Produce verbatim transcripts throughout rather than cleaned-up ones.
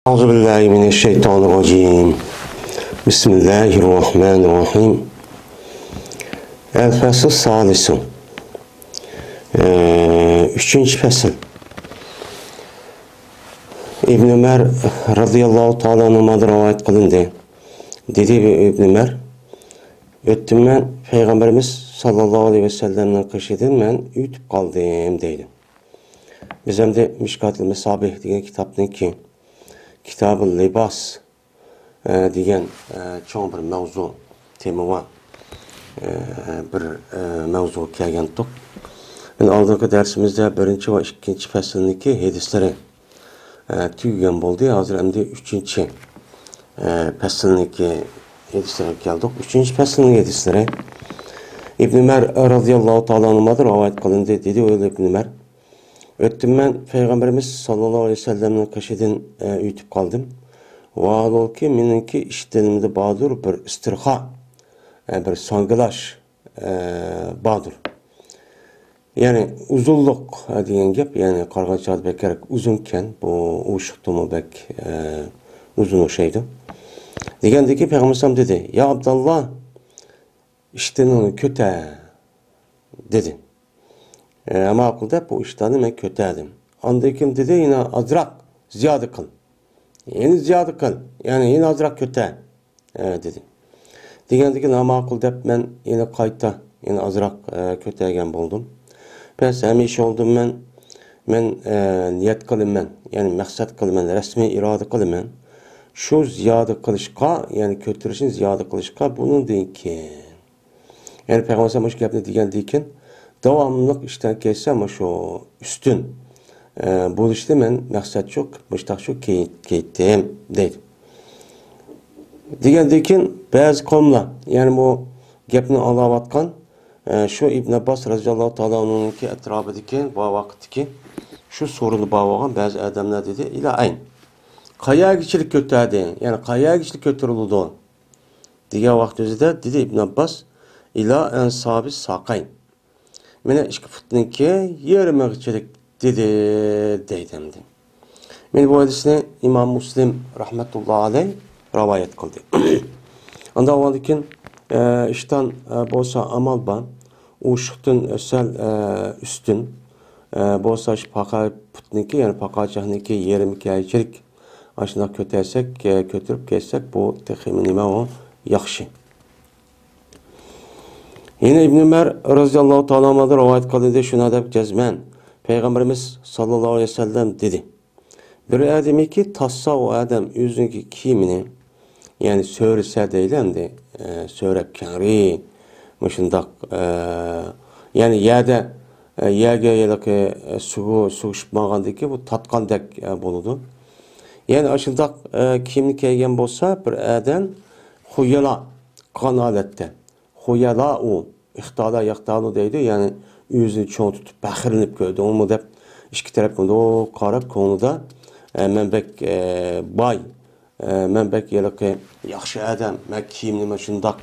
أعوذ بالله من الشيطان الرجيم. بسم الله الرحمن الرحيم. الفصل الثالث. ئۈچىنچى پەسىل. ئىبن ئۆمەر رەزىياللاھۇ تائالا ئەنھۇمادىن رىۋايەت قىلىندى. دېدى ئىبن ئۆمەر، ئۆتتۈم مەن پەيغەمبىرىمىز ساللاللاھۇ ئەلەيھى ۋەسەللەمنىڭ قېشىدىن مەن ئۆتۈپ قالدىم دەيدۇ. بىز ئەمدى مىشكاتۇل مەسابىھ دېگەن كىتابتىن كېيىن كىتابۇل لىباس، ئە، دېگەن، ئە، چوڭ بىر مەۋزۇ، تېما بار، ئە، بىر، ئە، مەۋزۇغا كەلگەنتۇق. مانا ئالدىنقى دەرسىمىزدە بىرىنچى ۋە ئىككىنچى پەسىلنىڭكى ھەدىسلىرى، ئە، تۈگىگەن بولدى. ھازىر ئەمدى ئۈچىنچى، ئە، پەسىلنىڭكى ھەدىسلىرىگە كەلدۇق. ئۈچىنچى پەسىلنىڭ ھەدىسلىرى ئىبن ئۆمەر رەزىياللاھۇ تائالا ئەنھۇمادىن رىۋايەت قىلىندى. دېدى ئۇ ئىبن ئۆمەر، ئۆتتۈم مەن پەيغەمبىرىمىز ساللاللاھۇ ئەلەيھى ۋەسەللەمنىڭ قېشىدىن، ئە، ئۆتۈپ قالدىم. ۋاھالۇكى، مېنىڭكى ئىشتىنىمدە باردۇر بىر ئىستىرخا، ئە، بىر ساڭگىلاش، ئە، باردۇر. يەنى ئۇزۇنلۇق، ئە، دېگەن گەپ، يەنى قارىغان چاغدا بەكرەك ئۇزۇنكەن، بۇ ئوشۇقتىمۇ بەك، ئە، ئۇزۇن ئوخشايدۇ. دېگەندىكىن پەيغەمبەر ئەلەيھىسسالام دېدى، يا ئابداللا، ئىشتىنىڭنى كۆتەر، دېدى. ئە، ماقۇل دەپ، بۇ ئىشتاننى مەن كۆتەردىم. ئاندىن كېيىن دېدى، يەنە ئازراق زىيادە قىل. يەنە زىيادە قىل. يەنى يەنە ئازراق كۆتەر، ئە، دېدى. دېگەندىكىن، ھا، ماقۇل دەپ، مەن يەنە قايتا، يەنە ئازراق، ئە، كۆتەرگەن بولدۇم. بەس، ھەمىشە بولدۇم مەن، مەن، ئە، نىيەت قىلىمەن، يەنى مەقسەت قىلىمەن، رەسمىي ئىرادە قىلىمەن. شۇ زىيادە قىلىشقا، يەنى كۆتۈرۈشنى زىيادە قىلىشقا بۇنىڭدىن كېيىن. يەنى پەيغەمبەر ئەلەيھىسسالام مۇشۇ گەپنى دېگەندىن كېيىن، داۋاملىق ئىشتان كەتسە، مۇشۇ ئۈستۈن، ئە، بولۇشنى مەن مەقسەت شۇ، مۇشتاق شۇ كېيىن كەتتىم، دەيدۇ. دېگەندىن كېيىن بەزى قوۋملار، يەنى بۇ گەپنى ئاڭلاۋاتقان، ئە، شۇ ئىبن ئابباس رەزىياللاھۇ تائالا ئەنھۇنىڭكى ئەتراپىدىكى، بار ۋاقىتتىكى شۇ سورۇندا بار بولغان بەزى ئادەملەر دېدى، ئىلا ئەين؟ قەيەرگىچىلىك كۆتەردى؟ يەنى قەيەرگىچىلىك كۆتۈرۈلىدۇ؟ دېگەن ۋاقتىمىزدا دېدى ئىبن ئابباس، ئىلا ئەنسابى ساقەين. مانا ئىككى پۇتنىڭكى يېرىمىغىچىلىك دېدى، دەيدۇ ئەمدى. مانا بۇ ھەدىسنى ئىمام مۇسلىم رەھمەتۇللا ئەلەي رىۋايەت قىلدى. ئاندىن ئۇنىڭدىن كېيىن، ئە، ئىشتان، ئە، بولسا ئامال بار. ئوشۇقتىن سەل، ئە، ئۈستۈن، ئە، بولسا شۇ پاقا پۇتنىڭكى، يەنى پاقاچاقنىڭكى يېرىمىگىچىلىك ئاشۇنداق كۆتەرسەك، ئە، كۆتۈرۈپ كەتسەك، بۇ تېخىمۇ نېمە ئۇ ياخشى. يەنە ئىبن ئۆمەر رەزىياللاھۇ تائالا ئەنھۇدىن رىۋايەت قىلىندى، شۇنداق دەپ جەزمەن پەيغەمبىرىمىز ساللاللاھۇ ئەلەيھى ۋەسەللەم دېدى، بىر ئادەمكى تاسسا ئۇ ئادەم ئۆزىنىڭكى كىيىمىنى، يەنى سۆرىسە دەيلى ئەمدى، ئە، سۆرەپ كەڭرى، مۇشۇنداق، ئە، يەنى يەردە، ئە، يەرگە ھېلىقى، ئە، سۇغۇ-، سۇغۇشۇپ ماڭغاندىكى بۇ تاتقاندەك، ئە، بولىدۇ. يەنى ئاشۇنداق، ئە، كىيىمنى كىيگەن بولسا بىر ئادەم خۇيالا قىلغان ھالەتتە. خۇيالا ئۇ، ئىختالا يەختالۇ دەيدۇ، يەنى ئۆزىنى چوڭ تۇتۇپ پەخىرلىنىپ كۆردۈڭمۇ دەپ ئىككى تەرەپ مۇنداق قاراپ كۆڭلىدە، ئە، مەن بەك، ئە، باي، ئە، مەن بەك ھېلىقى ياخشى ئادەم، مەن كىيىمنى مانا شۇنداق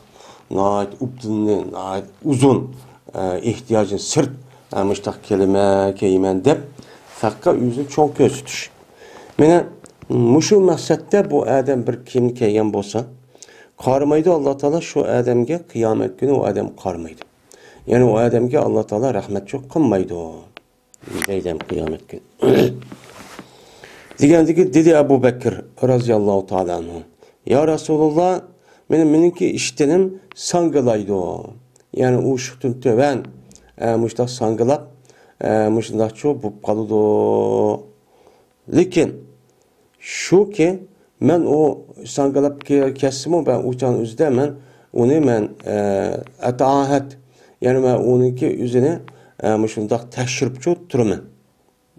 ناھايىتى ئوبداننى، ناھايىتى ئۇزۇن، ئە، ئېھتىياجدىن سىرت، ئە، مۇشۇنداق كىيىمەن، كىيىمەن دەپ پەقەت ئۆزىنى چوڭ كۆرسىتىش. مانا مۇشۇ مەقسەتتە بۇ ئادەم بىر كىيىمنى كىيگەن بولسا، قارىمايدۇ، ئاللا تائالا شۇ ئادەمگە قىيامەت كۈنى ئۇ ئادەم قارىمايدۇ. يەنى ئۇ ئادەمگە ئاللا تائالا رەھمەتچۇ قىلمايدۇ. دەيدۇ قىيامەت كۈنى. دېگەندىكى دېدى ئەبۇ بەكىر رەزىياللاھۇ تائالا ئەنھۇ، يا رەسۇلاللا، مېنىڭ، مېنىڭكى ئىشتىنىم ساڭگىلايدۇ. يەنى ئوشۇقتىن تۆۋەن، ئە، مۇشۇنداق ساڭگىلاپ، ئە، مۇشۇنداقچۇ بولۇپ قالىدۇ. لېكىن شۇكى، مەن ئۇ ساڭگىلاپ كە-، كەتسىمۇ، مەن ئۇ چاغنىڭ ئۆزىدە مەن ئۇنى مەن، ئە، ئەتائەھەد، يەنى مەن ئۇنىڭكى ئۆزىنى، ئە، مۇشۇنداق تەكشۈرۈپچۇ تۇرىمەن.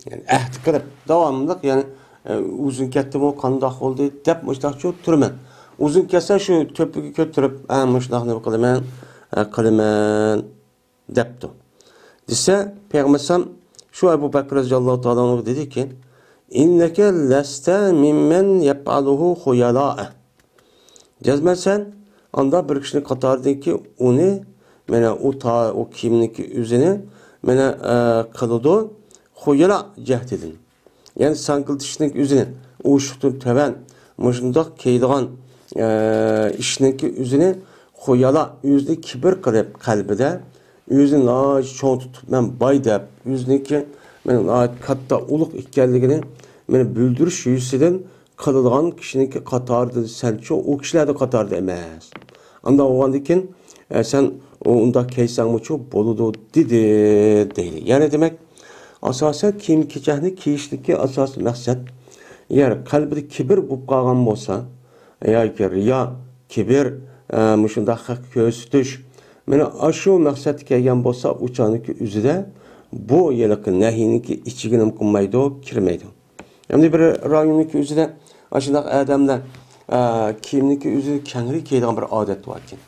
يەنى ئەھدى قىلىپ، داۋاملىق، يەنى، ئە، ئۇزۇن كەتتىمۇ، قانداق بولدى دەپ مۇشۇنداقچۇ تۇرىمەن. ئۇزۇن كەتسە شۇ تۆپىگە كۆتۈرۈپ، ئە، مۇشۇنداق نېمە قىلىمەن، ئە، قىلىمەن. دەپتۇ. دېسە، پەيغەمبەر ئەلەيھىسسالام شۇ ئەبۇ بەكىر رەزىياللاھۇ تائالا ئەنھۇغا دېدىكى، ئىننەكە لەستە مىممەن يەپئەلۇھۇ خۇيەلائە. جەزمەن سەن ئاندا بىر كىشىنىڭ قاتارىدىنكى ئۇنى، مانا ئۇ تا-، ئۇ كىيىمنىڭكى ئۆزىنى، مانا، ئە، قىلىدۇ خۇيەلا جەھىتىدىن. يەنى ساڭگىلىتىشنىڭ ئۆزىنى، ئوشۇقتىن تۆۋەن مۇشۇنداق كىيىدىغان، ئە، ئىشنىڭكى ئۆزىنى خۇيالا، ئۆزىنى كىبىر قىلىپ قەلبىدە، ئۆزىنى ناھايىتى چوڭ تۇتۇپ، مەن باي دەپ، ئۆزىنىڭكى مەن ناھايىتى كاتتا، ئۇلۇغ ئىكەنلىكىنى مەن بىلدۈرۈش يۈزىسىدىن قىلىدىغان كىشىنىڭكى قاتارىدا سەنچۇ، ئۇ كىشىلەردىن قاتارىدا ئەمەس. ئانداق بولغاندىكىن، ئە، سەن ئۇ ئۇنداق كىيسەڭمۇچۇ بولىدۇ، دېدى، دەيدۇ. يەنى دېمەك، ئاساسەن كىيىم-كېچەكنى كىيىشتىكى ئاساسىي مەقسەت، ئەگەر قەلبىدە كىبىر بولۇپ قالغان بولسا، ياكى رىيا، كىبىر، ئە، مۇشۇنداق خەققە كۆرسىتىش، مانا ئاشۇ مەقسەتكە كەلگەن بولسا، ئۇ چاغنىڭكى ئۆزىدە بۇ ھېلىقى نەھىينىڭكى ئىچىگە نېمە قىلمايدۇ، كىرمەيدۇ. ئەمدى بىر رايوننىڭكى ئۆزىدە ئاشۇنداق ئادەملەر، ئە، كىيىمنىڭكى ئۆزىنى كەڭرى كىيىدىغان بىر ئادەت باركەن.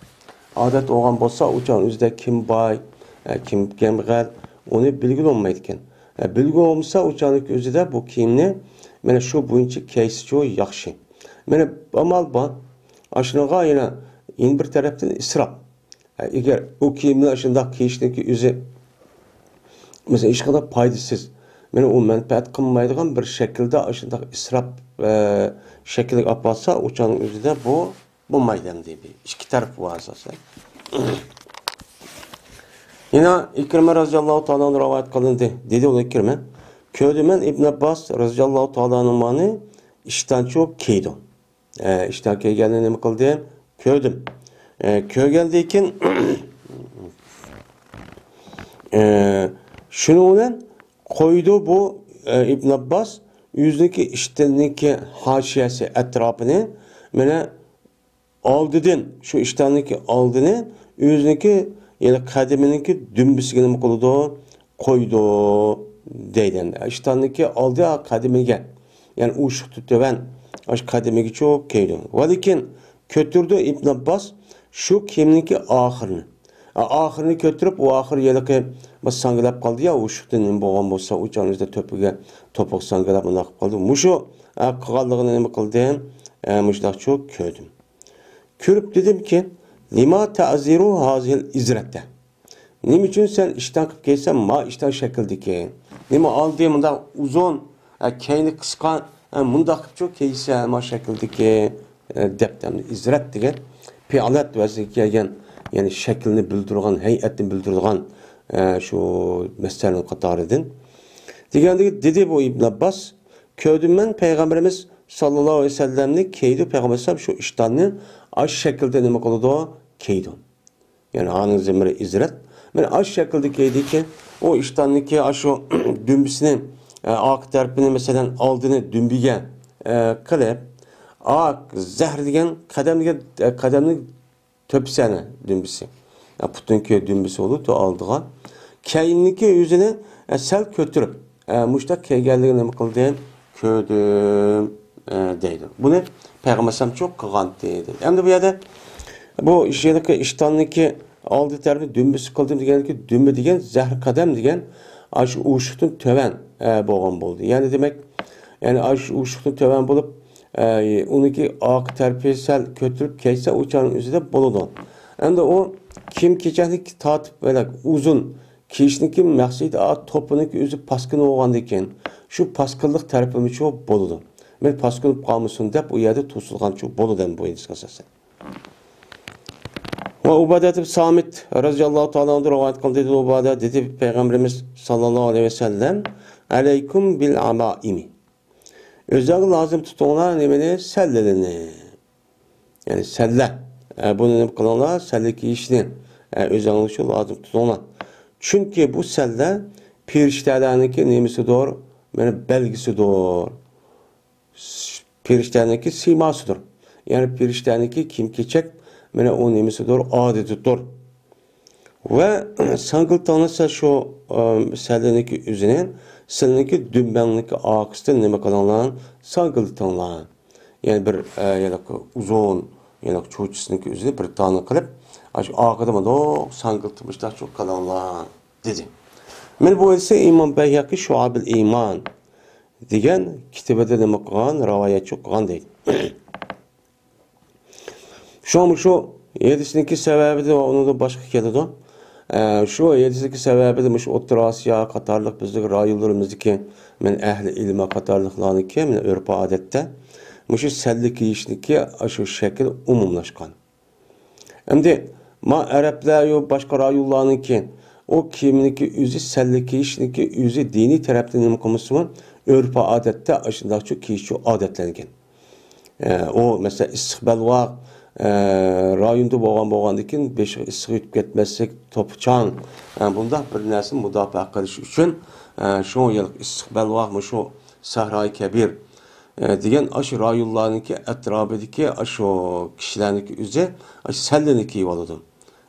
ئادەت بولغان بولسا، ئۇ چاغنىڭ ئۆزىدە كىم باي، ئە، كىم كەمبەغەل، ئۇنى بىلگىلى بولمايدىكەن. ئە، بىلگىلى بولمىسا، ئۇ چاغنىڭكى ئۆزىدە بۇ كىيىمنى مانا شۇ بويىچە كىيسىچۇ ياخشى. مانا ئامال بار. ئاشۇنىڭغا يەنە، يەنە بىر تەرەپتىن ئىسراپ. ئەگەر ئۇ كىيىمنى شۇنداق كىيىشنىڭكى ئۆزى، مەسىلەن، ھېچقانداق پايدىسىز، مانا ئۇ مەنپەئەت قىلمايدىغان بىر شەكىلدە ئاشۇنداق ئىسراپ، ئە، شەكىلگە ئاپارسا، ئۇ چاغنىڭ ئۆزىدە بۇ بولمايدۇ ئەمدى. بىر ئىككى تەرەپ بار ئاساسەن. يەنە ئىكرىمە رەزىياللاھۇ تائالا ئەنھۇ رىۋايەت قىلىندى. دېدى ئۇ ئىكرىمە، كۆردۈم مەن ئىبن ئابباس رەزىياللاھۇ تائالا ئەنھۇمانى ئىشتانچۇ كىيدى. ئە، ئىشتان كىيگەننى نېمە قىلدىم؟ كۆردۈم. ئە، كۆرگەندىن كېيىن، ئە، شۇنىڭ بىلەن قويدى بۇ، ئە، ئىبن ئابباس ئۆزىنىڭكى ئىشتىنىنىڭكى ھاشىيەسى ئەتراپىنى، مانا ئالدىدىن، شۇ ئىشتاننىڭكى ئالدىنى ئۆزىنىڭكى، يەنى قەدىمىنىڭكى دۈمبىسىگە نېمە قىلىدۇ؟ قويىدۇ دەيدۇ. ئىشتاننىڭكى ئالدى قەدىمىگە، يەنى ئوشۇقتىن تۆۋەن، ئاشۇ قەدىمىگىچۇ كىيدى. ۋەلىكىن كۆتۈردى ئىبن ئابباس شۇ كىيىمنىڭكى ئاخىرىنى. ئا-، ئاخىرىنى كۆتۈرۈپ، ئۇ ئاخىرى ھېلىقى بىر ساڭگىلاپ قالدى يا، ئوشۇقتىن نېمە بولغان بولسا، ئۇ چاغنىڭ ئۆزىدە تۆپىگە توپۇق ساڭگىلاپ مۇنداق قىلىپ قالدى. مۇشۇ، ئا، قىلغانلىقىنى نېمە قىلدىم؟ ئا، مۇشۇنداقچۇ كۆردۈم. كۆرۈپ دېدىمكى، لىما تەزىرۇ ھازىھىل ئىزرەتە. نېمە ئۈچۈن سەن ئىشتان قىلىپ كىيسەن، ما ئىشتان شەكلىدىكى؟ نېمە ئالدى مۇنداق ئۇزۇن، ئە، كەينى قىسقا، ئە، مۇنداق قىلىپچۇ كىيسەن، ما شەكىلدىكى، ئە، دەپ، ئىزرەت دېگەن پېئىلەت ۋەزنىگە كەلگەن، يەنى شەكىلنى بىلدۈرىدىغان، ھەيئەتنى بىلدۈرىدىغان، ئە، شۇ مەسەلىنىڭ قاتارىدىن. دېگەندىكى، دېدى بۇ ئىبن ئابباس، كۆردۈم مەن پەيغەمبىرىمىز ساللاللاھۇ ئەلەيھى ۋەسەللەمنى كىيدى، پەيغەمبەر ئەلەيھىسسالام شۇ ئىشتاننى ئاشۇ شەكىلدە نېمە قىلىدۇ؟ كىيدى. يەنى ھانىڭ زېمىرى ئىزرەت. مانا ئاشۇ شەكىلدە كىيدىكى، ئۇ ئىشتاننىڭكى ئاشۇ دۈمبىسىنى، ئە، ئارقا تەرىپىنى، مەسىلەن، ئالدىنى دۈمبىگە، ئە، قىلىپ، ئارقا زەھرە دېگەن قەدەم دېگەن، ئە، قەدەمنى تۆپىسى ئەنە دۈمبىسى. يا، پۇتنىڭكى دۈمبىسى بولىدۇ، تو ئالدىغا. كەينىكى يۈزىنى، ئە، سەل كۆتۈرۈپ، ئە، مۇشتاق كىيگەنلىكىنى نېمە قىلدىم؟ كۆردۈم، ئە، دەيدۇ. بۇنى پەيغەمبەر ئەلەيھىسسالامچۇ قىلغانتى، دەيدۇ. ئەمدى بۇ يەردە بۇ ھېلىقى ئىشتاننىڭكى ئالدى تەرىپى دۈمبىسى قىلدىم دېگەندىكى، دۈمبە دېگەن زەھرى قەدەم دېگەن، ئاشۇ ئوشۇقتىن تۆۋەن، ئە، بولغان بولدى. يەنى دېمەك، يەنى ئاشۇ ئوشۇقتىن تۆۋەن بولۇپ، ئە، ئۇنىڭكى ئارقا تەرىپى سەل كۆتۈرۈپ كىيسە، ئۇ چاغنىڭ ئۆزىدە بولىدۇ. ئەمدى ئۇ كىيىم-كېچەكنى تارتىپ، بەلەك ئۇزۇن كىيىشنىڭكى مەقسىتى، ئا، توپىنىڭكى ئۆزى پاسكىنا بولغاندىن كېيىن، شۇ پاسكىنىلىق تەرىپىمۇچۇ بولىدۇ. مەن پاسكىنىپ قالمىسۇن دەپ، ئۇ يەردە توسۇلغانچۇ بولىدۇ، بۇ ھەدىسكە ئاساسەن. ۋە ئۇبادەت ئىبن سامىت رەزىياللاھۇ تائالا ئەنھۇ رىۋايەت قىلدى، دېدى ئۇبادە، دېدى پەيغەمبىرىمىز ساللاللاھۇ ئەلەيھى ۋەسەللەم، ئەلەيكۇم بىل ئەمائىمى. ئۆزۈڭلارغا لازىم تۇتۇڭلار نېمىنى؟ سەللىلىنى. يەنى سەللە. ئە، بۇنى نېمە قىلىڭلار؟ سەللە كىيىشنى، ئە، ئۆزۈڭلار ئۈچۈن لازىم تۇتۇڭلار. چۈنكى بۇ سەللە پېرىشتەلەرنىڭكى نېمىسىدۇر؟ مانا بەلگىسىدۇر. پېرىشتەنىڭكى سىيماسىدۇر. يەنى پېرىشتەنىڭكى كىيىم-كېچەك، مانا ئۇ نېمىسىدۇر، ئادىتىدۇر. ۋە ساڭگىلىتىڭلار سىلەر شۇ، ئە، سەللىنىڭكى ئۆزىنى، سىلىنىڭكى دۈمبەڭنىڭكى ئارقىسىدىن نېمە قىلىڭلار، ساڭگىلىتىڭلار. يەنى بىر، ئە، يەنە ئۇزۇن، يەنە چوچىسىنىڭكى ئۆزىنى بىر دانە قىلىپ، ئاشۇ ئارقىدا مۇنداق ساڭگىلىتىپ مۇشۇنداق قىلىڭلار، دېدى. مانا بۇ ھەدىسنى ئىمام بەيھەقى شۇئەبۇل ئىمان دېگەن كىتابىدا نېمە قىلغان، رىۋايەتچى قىلغان دەيدۇ. شۇڭا مۇشۇ ھەدىسنىڭكى سەۋەبىدىن ۋە ئۇنىڭدىن باشقا كېلىدۇ. ئە، شۇ ھەدىسنىڭكى سەۋەبىدىن مۇشۇ ئوتتۇرا ئاسىيا قاتارلىق بىزنىڭ رايونلىرىمىزدىكى، مەن ئەھلى ئىلما قاتارلىقلارنىڭكى، مەن ئۆرپ ئادەتتە مۇشۇ سەللە كىيىشنىكى ئاشۇ شەكلى ئومۇملاشقان. ئەمدى ما ئەرەبلەر يو باشقا رايونلارنىڭكى ئۇ كىيىمنىكى ئۆزى، سەللە كىيىشنىكى ئۆزى دىنىي تەرەپتىن نېمە قىلمىسىمۇ، ئۆرپ ئادەتتە ئاشۇنداقچۇ كىيىشچۇ ئادەتلەنگەن. ئە، ئۇ مەسىلەن ئىسسىق بەلباغ، ئە، رايوندا بولغان بولغاندىن كېيىن بېشىغا ئىسسىق يېتىپ كەتمەسلىك، توپا-چاڭ، ئە، بۇنداق بىر نەرسىنى مۇداپىئە قىلىش ئۈچۈن، ئە، شۇ يىل ئىسسىق بەلباغ مۇشۇ سەھرايى كەبىر، ئە، دېگەن ئاشۇ رايونلارنىڭكى ئەتراپىدىكى ئاشۇ كىشىلەرنىڭكى ئۆزى ئاشۇ سەللىنى كىيىۋالىدۇ.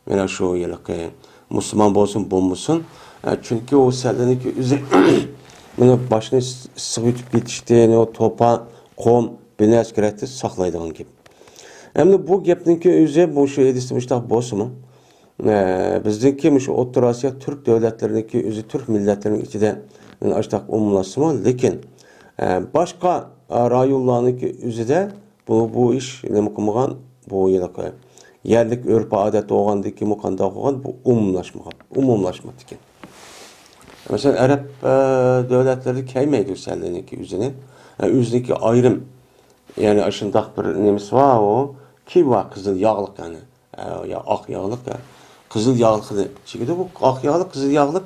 مانا شۇ ھېلىقى مۇسۇلمان بولسۇن، بولمىسۇن. ئە، چۈنكى ئۇ سەللىنىڭكى ئۆزى مانا باشنى ئىس-، ئىسسىق يېتىپ كېتىشتىن، ئۇ توپا، قۇم، بىر نەرسە كېرەكتە ساقلايدىغان گەپ. ئەمدى بۇ گەپنىڭكى ئۆزى، بۇ شۇ ھەدىستە مۇشۇنداق بولسىمۇ، ئە، بىزنىڭكى مۇشۇ ئوتتۇرا ئاسىيا تۈرك دۆلەتلىرىنىڭكى ئۆزى، تۈرك مىللەتلىرىنىڭ ئىچىدە مانا ئاشۇنداق ئومۇملاشسىمۇ، لېكىن، ئە، باشقا، ئە، رايونلارنىڭكى ئۆزىدە بۇ، بۇ ئىش نېمە قىلمىغان، بۇ ھېلىقى يەرلىك ئۆرپ-ئادەت بولغاندىكىنمۇ قانداق بولغان، بۇ ئومۇملاشمىغان، ئومۇملاشماپتىكەن. مەسىلەن، ئەرەب، ئە، دۆلەتلىرىدە كىيمەيدۇ سەللىنىڭكى ئۆزىنى. ئە، ئۆزىنىڭكى ئايرىم، يەنى ئاشۇنداق بىر نېمىسى بار، ئۇ كىيىم بار، قىزىل ياغلىق، يەنى، ئە، يا ئاق ياغلىق، يا قىزىل ياغلىقنى چىگىدۇ. بۇ ئاق ياغلىق، قىزىل ياغلىق،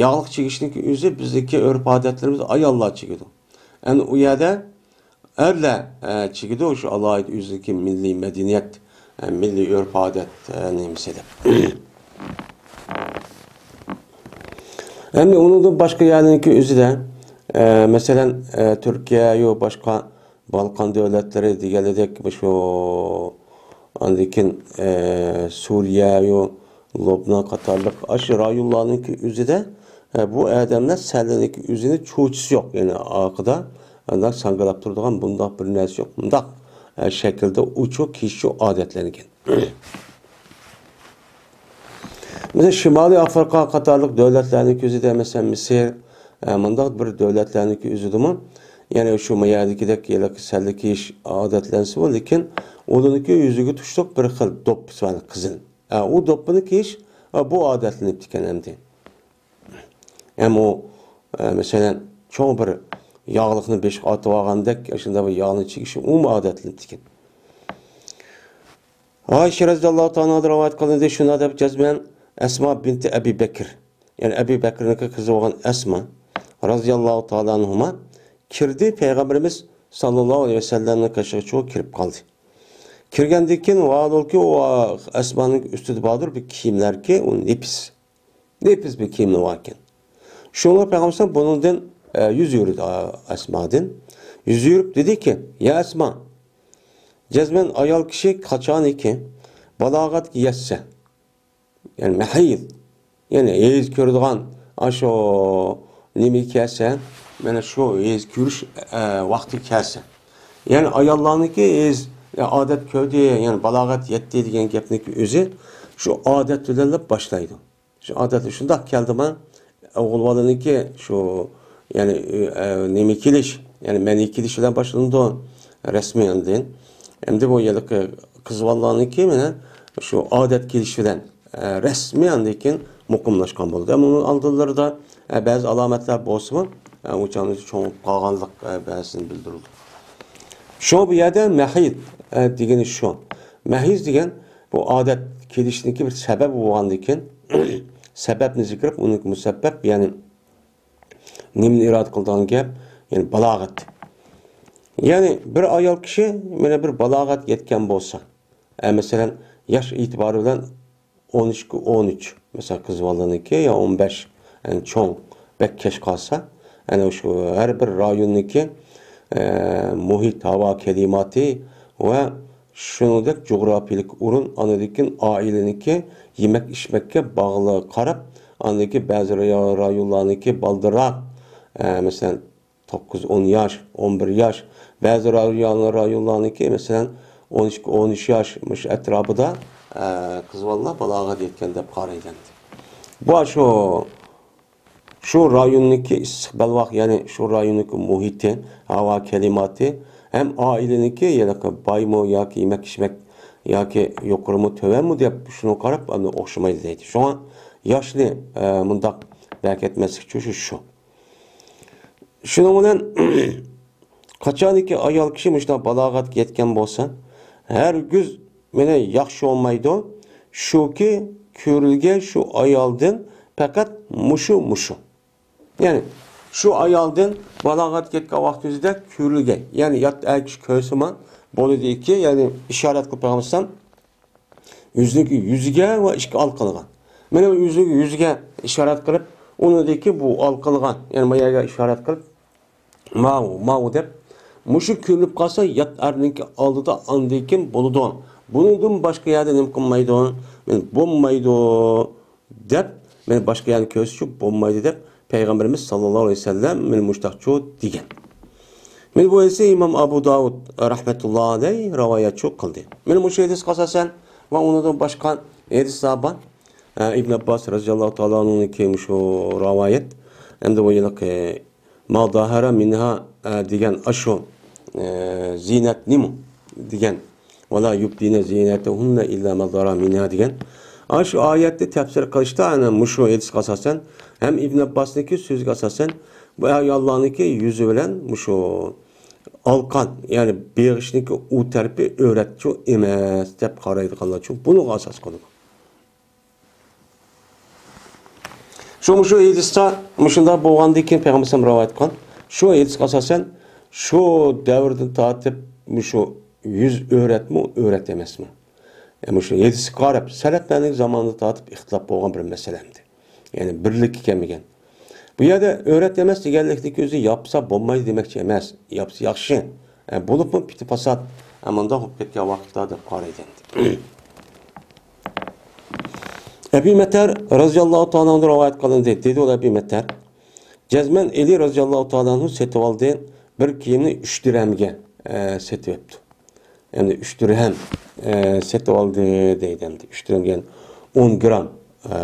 ياغلىق چىگىشنىڭكى ئۆزى بىزدىكى ئۆرپ-ئادەتلىرىمىزدە ئاياللار چىگىدۇ. ئەنە ئۇ يەردە ئەرلەر، ئە، چىگىدۇ شۇ ئالاھىدە ئۆزىنىڭكى مىللىي مەدەنىيەت، ئە، مىللىي ئۆرپ-ئادەت، ئە، نېمىسى دەپ. ئەمدى ئۇنىڭدىن باشقا يەرلەرنىڭكى ئۆزىدە، ئە، مەسىلەن، ئە، تۈركىيە يو باشقا بالقان دۆلەتلىرى دېگەنلىدەك، مۇشۇ ئاندىن كېيىن، ئە، سۈرىيە يو لوبنان قاتارلىق ئاشۇ رايونلارنىڭكى ئۆزىدە، ئە، بۇ ئادەملەر سەللىنىڭكى ئۆزىنى چوچىسى يوق، يەنى ئارقىدا ئانداق ساڭگىلاپ تۇرىدىغان بۇنداق بىر نەرسە يوق. مۇنداق، ئە، شەكىلدە ئوچۇق كىيىشچۇ ئادەتلەنگەن. مەسىلەن، شىمالىي ئافرىقا قاتارلىق دۆلەتلەرنىڭكى ئۆزىدە، مەسىلەن، مىسىر، ئە، مۇنداق بىر دۆلەتلەرنىڭكى ئۆزىدىمۇ، يەنى شۇ ما يەردىكىدەك ھېلىقى سەللە كىيىش ئادەتلەنسىمۇ، لېكىن ئۇلارنىڭكى يۈزىگە تۇشلۇق بىر خىل دوپپىسى بار، قىزىل. ئە، ئۇ دوپپىنى كىيىش، ئە، بۇ ئادەتلىنىپتىكەن ئەمدى. ھەم ئۇ، ئە، مەسىلەن، چوڭ بىر ياغلىقنى بېشىغا ئارتىۋالغاندەك، شۇنداق بىر ياغنى چىگىشى ئۇمۇ ئادەتلىنىپتىكەن. ئائىشە رەزىياللاھۇ تائالا ئانھادىن رىۋايەت قىلىندى، شۇنداق دەپ جەزمەن ئەسما بىنتى ئەبى بەكىر، يەنى ئەبى بەكىرنىڭكى قىزى بولغان ئەسما رەزىياللاھۇ تائالا ئانھۇما كىردى، پەيغەمبىرىمىز ساللاللاھۇ ئەلەيھى ۋەسەللەمنىڭ قېشىغا چىقىپ كىرىپ قالدى. كىرگەندىن كېيىن، ۋاھالەنكى، ئۇ ئەسمانىڭ ئۈستىدە باردۇر بىر كىيىملەركى، ئۇ نېپىز. نېپىز بىر كىيىملىرى باركەن. شۇڭا پەيغەمبەر بۇنىڭدىن، ئە، يۈز ئۆرۈدى، ئە، ئەسمادىن. يۈز ئۆرۈپ دېدىكى، يا ئەسما، جەزمەن ئايال كىشى قاچانكى بالاغەتكە يەتسە، يەنى مەھىز، يەنى ھەيز كۆرىدىغان ئاشۇ نېمە كەلسە، مانا شۇ ھەيز كۆرۈش، ئە، ۋاقتى كەلسە. يەنى ئاياللارنىڭكى ھەيز، ئادەت كۆردى، يەنى بالاغەت يەتتى دېگەن گەپنىڭكى ئۆزى شۇ ئادەت بىلەنلا باشلايدۇ. شۇ ئادەتتە شۇنداق كەلدىما، ئوغۇل بالىنىڭكى شۇ، يەنى، ئە، نېمە كېلىش، يەنى مەنىي كېلىش بىلەن باشلىنىدۇ، رەسمىي ئاندىن. ئەمدى بۇ يىلقى قىز بالىلارنىڭكى مانا شۇ ئادەت كېلىش بىلەن، ئە، رەسمىي ئاندىن كېيىن مۇقىملاشقان بولىدۇ. ئەمما ئۇنىڭ ئالدىلىرىدا، ئە، بەزى ئالامەتلەر بولسىمۇ، ئە، ئۇ چاغدا چوڭىيىپ قالغانلىق، ئە، بەزىسىنى بىلدۈرىدۇ. شۇ بۇ يەردە مەھىز، ئە، دېگىنى شۇ. مەھىز دېگەن بۇ ئادەت كېلىشنىڭكى بىر سەۋەبى بولغاندىكىن، سەۋەبنى زىكىر قىلىپ، ئۇنىڭ مۇسەببەپ، يەنى نېمىنى ئىرادە قىلىدىغان گەپ؟ يەنى بالاغەت. يەنى بىر ئايال كىشى مانا بىر بالاغەت يەتكەن بولسا، ئە، مەسىلەن، ياش ئېتىبارى بىلەن ئون ئىككى، ئون ئۈچ، مەسىلەن، قىز بالىنىڭكى يا ئون بەش، يەنى چوڭ، بەك كەچ قالسا، ئەنە شۇ ھەر بىر رايوننىڭكى، ئە، مۇھىت، ھاۋا كىلىماتى ۋە شۇنىڭدەك جۇغراپىيىلىك ئورۇن، ئاندىن كېيىن ئائىلىنىڭكى يېمەك-ئىچمەككە باغلىق قاراپ، ئاندىن كېيىن بەزى رايون-، رايونلارنىڭكى بالدۇرراق، ئە، مەسىلەن، توققۇز، ئون ياش، ئون بىر ياش، بەزى رايون-، رايونلارنىڭكى، مەسىلەن، ئون ئىككى، ئون ئۈچ ياش مۇشۇ ئەتراپىدا، ئە، قىز بالىلار بالاغەت يەتكەن دەپ قارايدۇ. بۇ شۇ شۇ رايوننىڭكى ئىسسىق بەلباغ، يەنى شۇ رايوننىڭكى مۇھىتى، ھاۋا كىلىماتى ھەم ئائىلىنىڭكى، يەنى بايمۇ ياكى يېمەك-ئىچمەك ياكى يۇقىرىمۇ تۆۋەنمۇ دەپ شۇنىڭغا قاراپ ئاندىن ئوخشىمايدۇ دەيدۇ. شۇڭا ياشنى، ئە، مۇنداق بەرىكەتمەسلىك شۇ، شۇ، شۇ. شۇنىڭ بىلەن قاچانكى ئايال كىشى مۇشۇنداق بالاغەتكە يەتكەن بولسا، ھەرگىز مېنى ياخشى بولمايدۇ. شۇكى كۆرۈلگەن شۇ ئايالدىن پەقەت مۇشۇ، مۇشۇ. يەنى شۇ ئايالدىن بالاغەتكە يەتكەن ۋاقتىمىزدا كۆرۈلگەن، يەنى يات ئەر كىشى كۆرسىمۇ بولىدۇكى، يەنى ئىشارەت قىلىپ بەرمىسەم، ئۆزىنىڭكى يۈزىگە ۋە ئىككى ئالقىلىغا. مانا ئۆزىنىڭكى يۈزىگە ئىشارەت قىلىپ، ئۇنىڭدىكى بۇ ئالقىلىغا، يەنى ما يەرگە ئىشارەت قىلىپ، ماۋۇ، ماۋۇ دەپ، مۇشۇ كۆرۈنۈپ قالسا، يات ئەرنىڭكى ئالدىدا ئاندىن كېيىن بولىدۇ. بۇنىڭدىن باشقا يەردە نېمە قىلمايدۇ؟ مانا بولمايدۇ. دەپ، مانا باشقا يەرنى كۆرسىتىشى بولمايدۇ دەپ، پەيغەمبىرىمىز ساللاللاھۇ ئەلەيھى ۋەسەللەم مانا مۇشۇنداقچۇ دېگەن. مانا بۇ ھەدىسنى ئىمام ئابۇ داۋۇد رەھمەتۇللاھى ئەلەيھ رىۋايەتچۇ قىلدى. مانا مۇشۇ ھەدىسكە ئاساسەن ۋە ئۇنىڭدىن باشقا ھەدىسلەر بار. ئە، ئىبن ئابباس رەزىياللاھۇ تائالا ئەنھۇنىڭكى مۇشۇ رىۋايەت. ئەمدى بۇ ھېلىقى ما ظاھارا مىنھا، ئە، دېگەن ئاشۇ، ئە، زىننەت نېمە دېگەن. ۋەلا يۇبدىنە زىننەتەھۇننە ئىللا ما زاھارا مىنھا دېگەن. ئاشۇ ئايەتنى تەپسىر قىلىشتا، ئەنە، مۇشۇ ھەدىسكە ئاساسەن، ھەم ئىبن ئابباسنىڭكى سۆزىگە ئاساسەن، بۇ ئاياللارنىڭكى يۈزى بىلەن مۇشۇ ئالقان، يەنى بېغىشنىڭكى ئۇ تەرىپى ئۆرەتچۇ ئەمەس دەپ قارايدىغانلارچۇ بۇنىڭغا ئاساس قىلىدۇ. شۇ، مۇشۇ ھەدىستە مۇشۇنداق بولغاندىن كېيىن پەيغەمبەر ئەلەيھىسسالام رىۋايەت قىلغان. شۇ ھەدىسكە ئاساسەن، شۇ دەۋردىن تارتىپ مۇشۇ يۈز ئۆرەتمۇ، ئۆرەت ئەمەسمۇ؟ يەنى مۇشۇ ھەدىسكە قاراپ، سەلەپلەرنىڭ زامانىدا تارتىپ ئىختىلاپ بولغان بىر مەسىلە ئەمدى. يەنى بىرلىككە كەلمىگەن. بۇ يەردە ئۆرەت ئەمەس دېگەنلىكنىڭ ئۆزى ياپسا بولمايدۇ دېمەكچى ئەمەس. ياپسا ياخشى. ئە، بولۇپمۇ پىتى پاسات، ئە، مۇنداق بولۇپ كەتكەن ۋاقىتتا دەپ قارايدۇ ئەمدى. ئەبى مەتەر رەزىياللاھۇ تائالا ئەنھۇدىن رىۋايەت قىلىندى. دېدى ئۇ ئەبى مەتەر، جەزمەن ئەلى رەزىياللاھۇ تائالا ئەنھۇ سېتىۋالدى، بىر كىيىمنى ئۈچ دىرھەمگە، ئە، سېتىۋەپتۇ. يەنى ئۈچ دىرھەم، ئە، سېتىۋالدى دەيدۇ ئەمدى. ئۈچ دىرھەم دېگەن ئون گرام، ئە،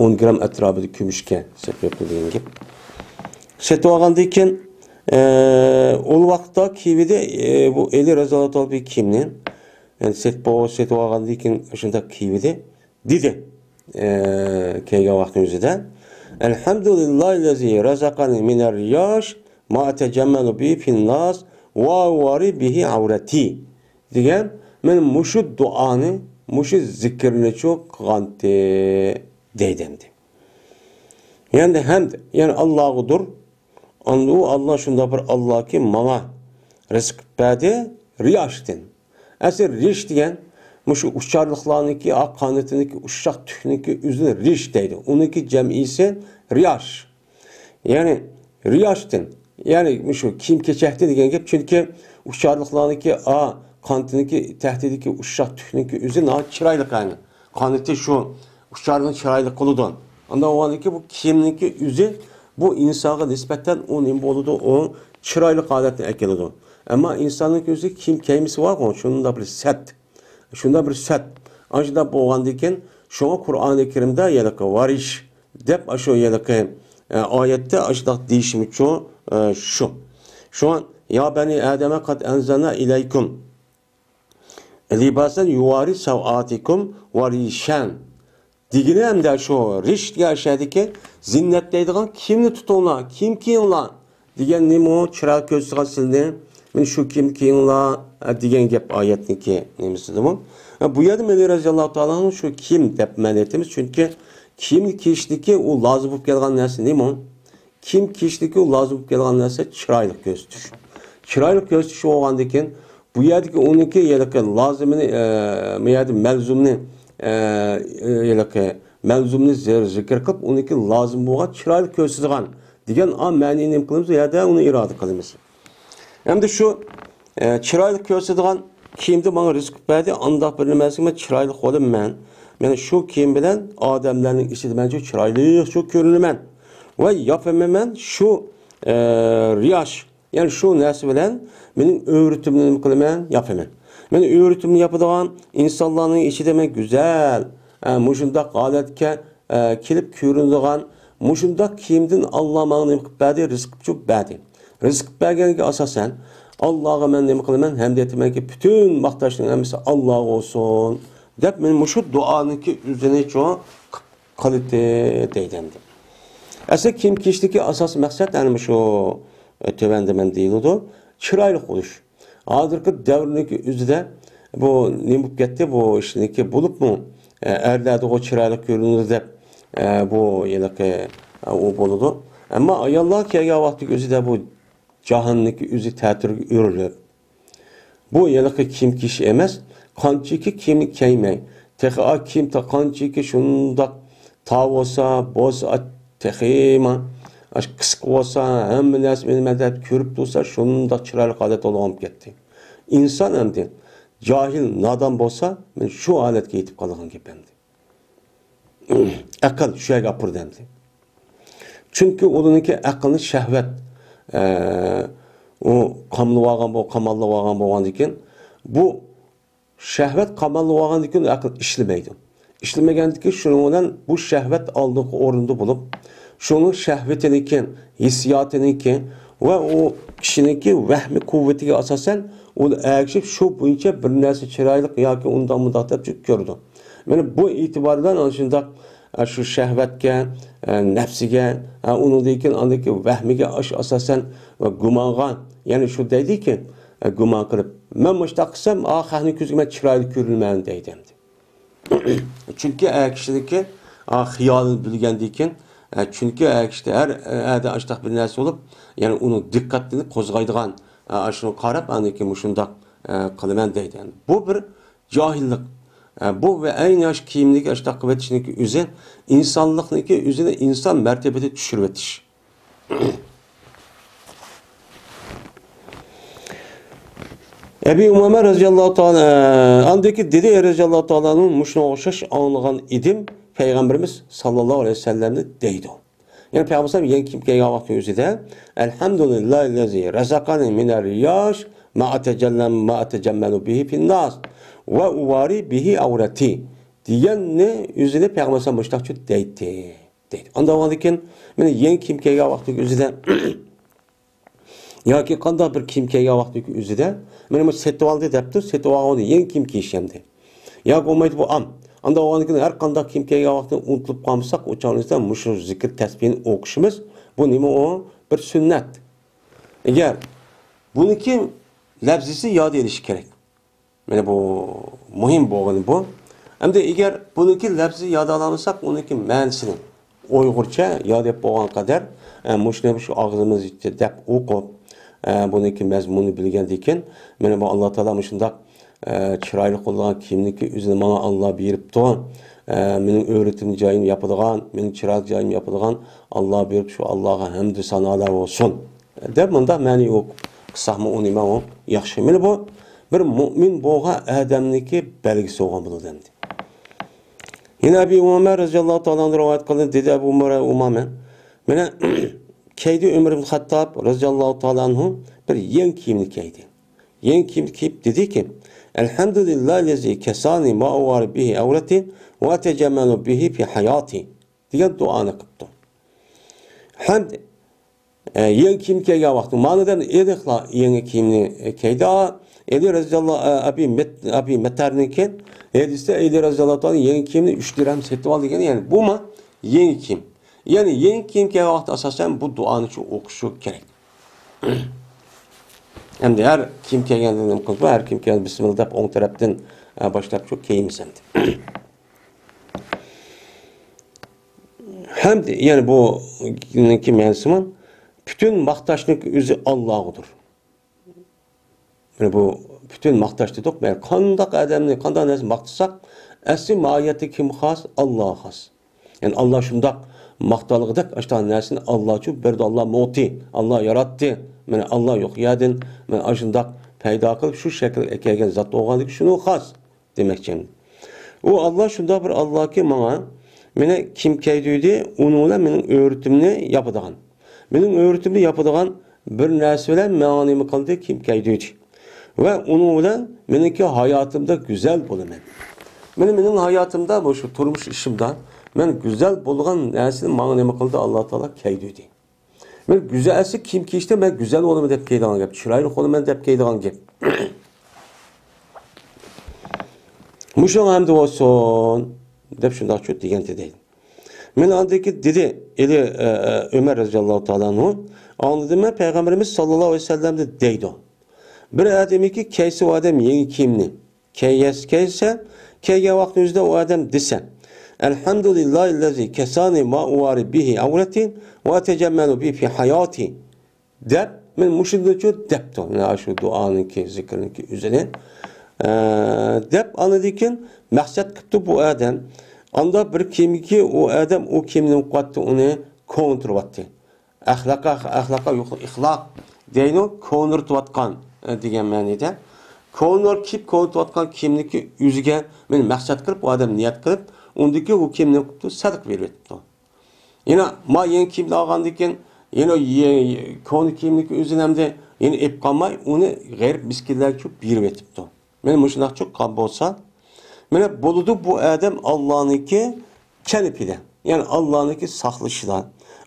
ئون گرام ئەتراپىدا كۈمۈشكە سېتىۋەپتۇ دېگەن گەپ. سېتىۋالغاندىن كېيىن، ئە، ئۇ ۋاقىتتا كىيىۋىدى، ئە، بۇ ئەلى رەزىياللاھۇ تائالا بىر كىيىمنى. يەنى سېتىپ، سېتىۋالغاندىن كېيىن شۇنداق كىيىۋىدى. دېدى، ئە، كەلگەن ۋاقتىمىزدا، ئەلھەمدۇلىللاھىللەزى رەزەقەنى مىنەر رىياش ما ئەتەجەممەلۇ بىھى فىنناس ۋە ۋارى بىھى ئەۋرەتى دېگەن، مەن مۇشۇ دۇئانى، مۇشۇ زىكىرنىچۇ قىلغانتى دەيدۇ ئەمدى. يەنى ھەمد، يەنى ئاللاغىدۇر. ئاندىن ئۇ ئاللا شۇنداق بىر ئاللاكى ماڭا رىزىق بەردى رىياشتىن. ئەسلى رىش دېگەن مۇشۇ ئۇچارلىقلارنىڭكى، ئا، قانىتىنىڭكى، ئۇششاق تۈكنىڭكى ئۆزىنى رىش دەيدۇ. ئۇنىڭكى جەمئىيسى رىياش. يەنى رىياشتىن، يەنى مۇشۇ كىيىم-كېچەكتىن دېگەن گەپ. چۈنكى ئۇچارلىقلارنىڭكى، ئا، قانىتىنىڭكى تەھتىدىكى ئۇششاق تۈكنىڭكى ئۆزى ناھايىتى چىرايلىق، يەنى قانىتى شۇ ئۇچارنى چىرايلىق قىلىدۇ. ئانداق بولغاندىكىن بۇ كىيىمنىڭكى ئۆزى بۇ ئىنسانغا نىسبەتەن ئۇ نېمە بولىدۇ؟ ئۇ چىرايلىق ھالەتنى ئەكېلىدۇ. ئەمما ئىنساننىڭكى ئۆزى كىيىم كىيمىسى بارغۇ، شۇنداق بىر سەت. شۇنداق بىر سەت. ئاشۇنداق بولغاندىكىن، شۇڭا قۇرئانى كەرىمدە ھېلىقى ۋارىش دەپ ئاشۇ ھېلىقى، ئە، ئايەتتە ئاشۇنداق دېيىشمىچۇ، ئە، شۇ. شۇڭا، يا بەنى ئادەمە قەد ئەنزەلنا ئىلەيكۇم لىباسەن يۇۋارى سەۋئاتىكۇم ۋە رىشەن دېگىنى ھەمدە شۇ رىش دېگەن ئاشۇ يەردىكى زىننەت دەيدىغان كىيىمنى تۇتۇڭلار، كىيىم كىيىڭلار دېگەن نېمە ئۇ؟ چىرايلىق كۆرسىتىدىغان سىلنى، مانا شۇ كىيىم كىيىڭلار، ئە، دېگەن گەپ ئايەتنىڭكى نېمىسىدىمۇ؟ ئە، بۇ يەردە ئەلى رەزىياللاھۇ تائالا ئەنھۇ شۇ كىيىم دەپ مەنە ئېيتىمىز، چۈنكى كىيىمنى كىيىشتىكى ئۇ لازىم بولۇپ كەلگەن نەرسە نېمە ئۇ؟ كىيىم كىيىشتىكى لازىم بولۇپ كەلگەن نەرسە چىرايلىق كۆرسىتىش. چىرايلىق كۆرسىتىش بولغاندىكىن، بۇ يەردىكى ئۇنىڭكى ھېلىقى لازىمىنى، ئە، بۇ يەردە مەلزۇمنى، ئە، ھېلىقى مەلزۇمنى زىر-، زىكىر قىلىپ، ئۇنىڭكى لازىم بولغان چىرايلىق كۆرسىتىدىغان دېگەن ئا مەنىنى نېمە قىلىمىز؟ بۇ يەردە ئۇنى ئىرادە قىلىمىز. ئەمدى شۇ، ئە، چىرايلىق كۆرسىتىدىغان كىيىمدە ماڭا رىزىق بەردى، ئانداق بىر نېمەسىگە مەن چىرايلىق بولىمەن. مانا شۇ كىيىم بىلەن ئادەملەرنىڭ ئىچىدە مەن شۇ چىرايلىق شۇ كۆرۈنىمەن. ۋە ياپىمەن شۇ، ئە، رىياش، يەنى شۇ نەرسە بىلەن مېنىڭ ئۆرىتىمنى نېمە قىلىمەن؟ ياپىمەن. مېنىڭ ئۆرىتىمنى ياپىدىغان ئىنسانلارنىڭ ئىچىدە مەن گۈزەل، ئە، مۇشۇنداق ھالەتكە، ئە، كېلىپ كۆرۈنىدىغان مۇشۇنداق كىيىمدىن ئاللا ماڭا نېمە قىلىپ بەردى؟ رىزىق قىلىپ بەردى. رىزىق بەرگەنگە ئاساسەن، ئاللاغا مەن نېمە قىلىمەن؟ ھەمدە ئېيتىمەنكى، پۈتۈن ماختاشنىڭ ھەممىسى ئاللاغا بولسۇن، دەپ، مەن مۇشۇ دۇئانىڭكى ئۆزىنى چوڭ قىپ-، قىلىتى دەيدۇ ئەمدى. ئەسلى كىيىم كىيىشتىكى ئاساسىي مەقسەت، يەنى مۇشۇ، ئە، تۆۋەندە مەن دېيىلىدۇ، چىرايلىق بولۇش. ھازىرقى دەۋرنىڭكى ئۆزىدە بۇ نېمە بولۇپ كەتتى؟ بۇ ئىشنىڭكى بولۇپمۇ، ئە، ئەرلەردىغۇ چىرايلىق كۆرۈنىدۇ دەپ، ئە، بۇ ھېلىقى، ئە، ئۇ بولىدۇ. ئەمما ئاياللار كەلگەن ۋاقىتتىكى ئۆزىدە بۇ جاھاننىڭكى ئۆزى تەتۈرگە ئۆرۈلۈپ، بۇ ھېلىقى كىيىم كىيىش ئەمەس، قانچىكى كىيىمنى كىيمەي، تېخى ئا كىيىم تا-، قانچىكى شۇنداق تار بولسا، بولسا، تېخىمۇ ئاش قىسقا بولسا، ھەممە نەرسە مېنى مەن دەپ كۆرۈپ تۇرسا، شۇنداق چىرايلىق ھالەت بولغان بولۇپ كەتتى. ئىنسان ئەمدى جاھىل، نادان بولسا، مانا شۇ ھالەتكە يېتىپ قالىدىغان گەپ ئەمدى. ئەقىل شۇ يەرگە ئاپىرىدۇ ئەمدى. چۈنكى ئۇلارنىڭكى ئەقلىنى شەھۋەت، ئە، ئۇ قامىلىۋالغان بو-، قاماللاۋالغان بولغاندىكىن، بۇ شەھۋەت قاماللىۋالغاندىكىن ئەقىل ئىشلىمەيدۇ. ئىشلىمىگەندىكىن شۇنىڭ بىلەن بۇ شەھۋەت ئالدىنقى ئورۇندا بولۇپ، شۇنىڭ شەھۋىتىنىڭكى، ھېسسىياتىنىڭكى ۋە ئۇ كىشىنىڭكى ۋەھمى قۇۋۋىتىگە ئاساسەن، ئۇ ئەگىشىپ شۇ بويىچە بىر نەرسە چىرايلىق ياكى ئۇنداق مۇنداق دەپ كۆرىدۇ. مانا بۇ ئېتىبار بىلەن ئاشۇنداق، ئە، شۇ شەھۋەتكە، ئە، نەپسىگە، ئە، ئۇنىڭدىن كېيىن ئاندىكى ۋەھمىگە ئاش-، ئاساسەن ۋە گۇمانغا، يەنى شۇ دەيدىكى، ئە، گۇمان قىلىپ، مەن مۇشۇنداق قىلسام، ئا، خەقنىڭ كۆزىگە مەن چىرايلىق كۆرۈنىمەن دەيدۇ ئەمدى. چۈنكى ئەر كىشىنىڭكى، ئا، خىيالىنى بىلگەندىن كېيىن، ئە، چۈنكى ئەر كىشىدە ھەر، ئە، ئەردە ئاشۇنداق بىر نەرسە بولۇپ، يەنى ئۇنىڭ دىققىتىنى قوزغايدىغان، ئە، ئاشۇنى قاراپ، ئاندىن كېيىن مۇشۇنداق، ئە، قىلىمەن دەيدۇ. بۇ بىر جاھىللىق. ئە، بۇ ۋە ئەينى ئاشۇ كىيىمنىكى ئاشۇنداق قىلىۋېتىشنىڭكى ئۆزى ئىنسانلىقنىڭكى ئۆزىنى ئىنسان مەرتىبىدە چۈشۈرۈۋېتىش. ئەبى ئۇمامە رەزىياللاھۇ تائالا، ئاندىكى دېدى رەزىياللاھۇ تائالا ئەنھۇ، مۇشۇنىڭغا ئوخشاش ئاڭلىغان ئىدىم، پەيغەمبىرىمىز ساللاللاھۇ ئەلەيھى ۋەسەللەمنى دەيدۇ. يەنى پەيغەمبەر يېڭى كىيىم كىيگەن ۋاقتى ئۆزىدە، «ئەلھەمدۇلىللاھىللەزى رەزەقەنى مىنەر رىياش ما ئەتەجەللەم، ما ئەتەجەممەلۇ بىھى فىنناس ۋە ئۇۋارى بىھى ئەۋرەتى» دېگەننى ئۆزىنى پەيغەمبەر مۇشۇنداقچە دەيتتى. دەيدۇ. ئانداق بولغاندىكىن، مانا يېڭى كىيىم كىيگەن ۋاقتىدىكى ئۆزىدە، ياكى قانداق بىر كىيىم كىيگەن ۋاقتىدىكى ئۆزىدە، مانا بۇ سېتىۋالدى دەپتۇ، سېتىۋالغاندا يېڭى كىيىم كىيىش ئەمدى. ياكى بولمايدۇ بۇ ئام. ئانداق بولغاندىكىن ھەر قانداق كىيىم كىيگەن ۋاقتىدا ئۇنتۇلۇپ قالمىساق، ئۇ چاغنىڭىزدا مۇشۇ زىكىر تەسبىھنى ئوقۇشىمىز، بۇ نېمە ئۇ؟ بىر سۈننەت. ئەگەر بۇنىڭكى لەپزىسى ياد ئېلىش كېرەك. مانا بۇ مۇھىم بولغىنى بۇ. ئەمدى ئەگەر بۇنىڭكى لەپزى ياد ئالالمىساق، ئۇنىڭكى مەنىسىنى ئۇيغۇرچە ياد ئېلىپ بولغان قەدەر، ئە، مۇشۇنى شۇ ئاغزىمىزچە دەپ ئوقۇپ، ئە، بۇنىڭكى مەزمۇنىنى بىلگەندىن كېيىن، مانا بۇ ئاللا تائالا مۇشۇنداق، ئە، چىرايلىق بولىدىغان كىيىمنىكى ئۆزىنى ماڭا ئاللا بېرىپتۇ. ئە، مېنىڭ ئۆرۈتۈمنى جايىمنى ياپىدىغان، مېنىڭ چىرايلىق جايىمنى ياپىدىغان ئاللا بېرىپتۇ، شۇ ئاللاغا ھەمدۇ سانالار بولسۇن. دەپ مۇنداق مەنىي ئوقۇپ قىلساقمۇ ئۇ نېمە ئۇ ياخشى. مانا بۇ بىر مۇئمىن بولغان ئادەمنىڭكى بەلگىسى بولغان بولىدۇ ئەمدى. يەنە ئەبى ئۇمامە رەزىياللاھۇ تائالا ئەنھۇ رىۋايەت قىلدى، دېدى ئەبۇ ئۇمامە، مانا كەيدى ئۆمەر ئىبن خەتتاب رەزىياللاھۇ تائالا ئەنھۇ بىر يېڭى كىيىمنى كىيدى. يېڭى كىيىم كىيىپ دېدىكى، «ئەلھەمدۇلىللاھىللەزى كەسانى ما ئۇۋارى بىھى ئەۋرەتى ۋە ئەتەجەممەلۇ بىھى فى ھاياتى» دېگەن دۇئانى قىپتۇ. ھەمدە ئە، يېڭى كىيىم كىيگەن ۋاقتى. مانا دەم ئېلىقلا يېڭى كىيىمنى، ئە، كىيدى. ئېلى رەزىياللا-، ئە، ئەبى مەت-، ئەبى مەتەرنىڭكى ھەدىسىدە ئېلى رەزىياللا تائالا يېڭى كىيىمنى ئۈچ دىرھەم سېتىپ ئالدى دېگەن. يەنى بۇمۇ يېڭى كىيىم. يەنى يېڭى كىيىم كىيگەن ۋاقتى ئاساسەن بۇ دۇئانى شۇ ئوقۇشى كېرەك. ئەمدى ھەر كىيىم كىيگەندە نېمە قىلىدۇ؟ ھەر كىيىم كىيگەندە بىسمىللا دەپ ئوڭ تەرەپتىن، ئە، باشلاپ شۇ كىيىمىز ئەمدى. ھەمدە يەنە بۇنىڭكى مەنىسىمۇ، پۈتۈن ماختاشنىڭ ئۆزى ئاللاغىدۇر. يەنى بۇ پۈتۈن ماختاش دېدۇق، يەنى قانداق ئادەمنى، قانداق نەرسىنى ماختىساق، ئەسلى ماھىيەتتە كىم خاس؟ ئاللا خاس. يەنى ئاللا شۇنداق ماختالغۇدەك ئاشۇنداق نەرسىنى ئاللاچۇ بەردى، ئاللا مۇتى، ئاللا ياراتتى. مانا ئاللا يوق يەردىن، مانا ئاشۇنداق پەيدا قىلىپ شۇ شەكىلگە ئەكەلگەن زات بولغاندىكىن شۇنىڭ خاس. دېمەكچى. ئۇ ئاللا شۇنداق بىر ئاللاكى، ماڭا، مېنى كىيىم كىيدۈردى، ئۇنىڭ بىلەن مېنىڭ ئۆرۈتۈمنى ياپىدىغان. مېنىڭ ئۆرۈتۈمنى ياپىدىغان بىر نەرسە بىلەن ماڭا نېمە قىلدى؟ كىيىم كىيدۈردى. ۋە ئۇنىڭ بىلەن مېنىڭكى ھاياتىمدا گۈزەل بولىمەن. مېنى، مېنىڭ ھاياتىمدا، مۇشۇ تۇرمۇش ئىشىمدا مەن گۈزەل بولغان نەرسىنى ماڭا نېمە قىلدى؟ ئاللا تائالا كىيدۈردى. مەن گۈزەل، ئەسلى كىيىم كىيىشتە مەن گۈزەل بولىمەن دەپ كىيىدىغان گەپ، چىرايلىق بولىمەن دەپ كىيىدىغان گەپ. مۇشۇنىڭغا ھەمدى بولسۇن دەپ شۇنداق شۇ دېگەنتى دەيدۇ. مەن ئاندىن كېيىن دېدى، ئېلى، ئە، ئە، ئۆمەر رەزىياللاھۇ تائالا ئانھۇ، ئاڭلىدىممەن، پەيغەمبىرىمىز ساللاللاھۇ ئەلەيھى ۋەسەللەمدىن دەيدۇ. بىر ئادەمكى كەيسى ئۇ ئادەم يېڭى كىيىمنى كەيس-، كەيسە، كەيگەن ۋاقتىنىڭ ئۆزىدە ئۇ ئادەم دېسە، ئەلھەمدۇلىللاھىللەزى كەسانى ما ئۇۋارى بىھى ئەۋرەتى ۋە ئەتەجەممەلۇ بىھى فى ھاياتى. دەپ، مەن مۇشۇندىنچۇ دەپتۇ. مانا شۇ دۇئانىڭكى، زىكىرنىڭكى ئۆزىنى، ئە، دەپ، ئاندىن كېيىن مەقسەت قىپتۇ بۇ ئادەم. ئاندا بىر كىيىمكى ئۇ ئادەم ئۇ كىيىمنى قىلىۋاتتى، ئۇنى كونتۇرۇۋاتتى. ئەخلاققا، ئەخلاققا يۇقىرى ئىخلاق دەيدۇ، كونىرتىۋاتقان، ئە، دېگەن مەنىدە. كونىر كىيىپ، كونىرتىۋاتقان كىيىمنىڭكى ئۆزىگە مەن مەقسەت قىلىپ، ئۇ ئادەم نىيەت قىلىپ، ئۇندىكى ئۇ كىيىمنى قىپتۇ، سەدىقە بېرىۋېتىپتۇ. يەنە ما يېڭى كىيىمنى ئالغاندىن كېيىن، يەنە يە-، كونا كىيىمنىڭكى ئۆزىنى ئەمدى يەنە ئېلىپ قالماي، ئۇنى غېرىب مىسكىنلەرگە چۈ بېرىۋېتىپتۇ. مانا مۇشۇنداق چۈ قىلغان بولسا، مانا بولىدۇ بۇ ئادەم ئاللانىڭكى كەنىپىدە، يەنى ئاللانىڭكى ساقلىشىدا،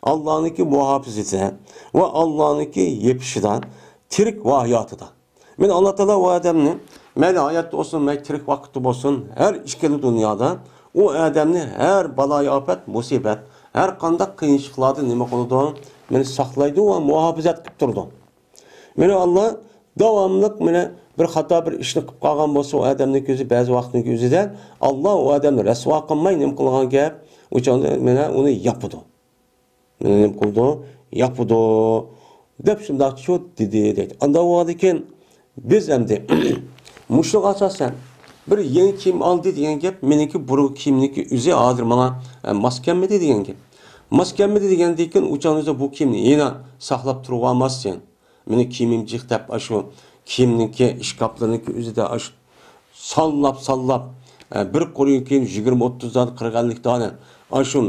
ئاللانىڭكى مۇھاپىزىتىدە ۋە ئاللانىڭكى يېپىشىدا، تىرىك ۋە ھاياتىدا. مانا ئاللا تائالا ئۇ ئادەمنى مەيلى ھاياتتا بولسۇن، مەيلى تىرىك ۋاقىتتا بولسۇن، ھەر ئىككىلا دۇنيادا ئۇ ئادەمنى ھەر بالايىئاپەت، مۇسىبەت، ھەر قانداق قىيىنچىلىقلاردىن نېمە قىلىدۇ؟ مانا ساقلايدۇ ۋە مۇھاپىزەت قىلىپ تۇرىدۇ. مانا ئاللا داۋاملىق مانا بىر خاتا بىر ئىشنى قىلىپ قالغان بولسا، ئۇ ئادەمنىڭ كۆزى بەزى ۋاقىتنىڭ كۆزىدە ئاللا ئۇ ئادەمنى رەسۋا قىلماي نېمە قىلغان گەپ؟ ئۇ چاغدا مانا ئۇنى ياپىدۇ. مېنى نېمە قىلىدۇ؟ ياپىدۇ، دەپ شۇنداق چۇ دېدى، دەيدۇ. ئاندا بولغاندىكىن بىز ئەمدى مۇشۇنىڭغا ئاساسەن بىر يېڭى كىيىم ئالدى دېگەن گەپ، مېنىڭكى بۇرۇنقى كىيىمنىڭكى ئۆزى ھازىر ماڭا، ئە، ماس كەلمىدى دېگەن گەپ. ماس كەلمىدى دېگەندىن كېيىن ئۇ چاغدا بۇ كىيىمنى يەنە ساقلاپ تۇرۇۋالماستىن، مېنىڭ كىيىمىم جىق دەپ، ئاشۇ كىيىمنىڭكى ئىشكاپلىرىنىڭكى ئۆزىدە ئاشۇ سانلاپ، سانلاپ، ئە، بىر قۇرۇيۇن كىيىم يىگىرمە، ئوتتۇز دانە، قىرىق، ئەللىك دانە. ئاشۇ،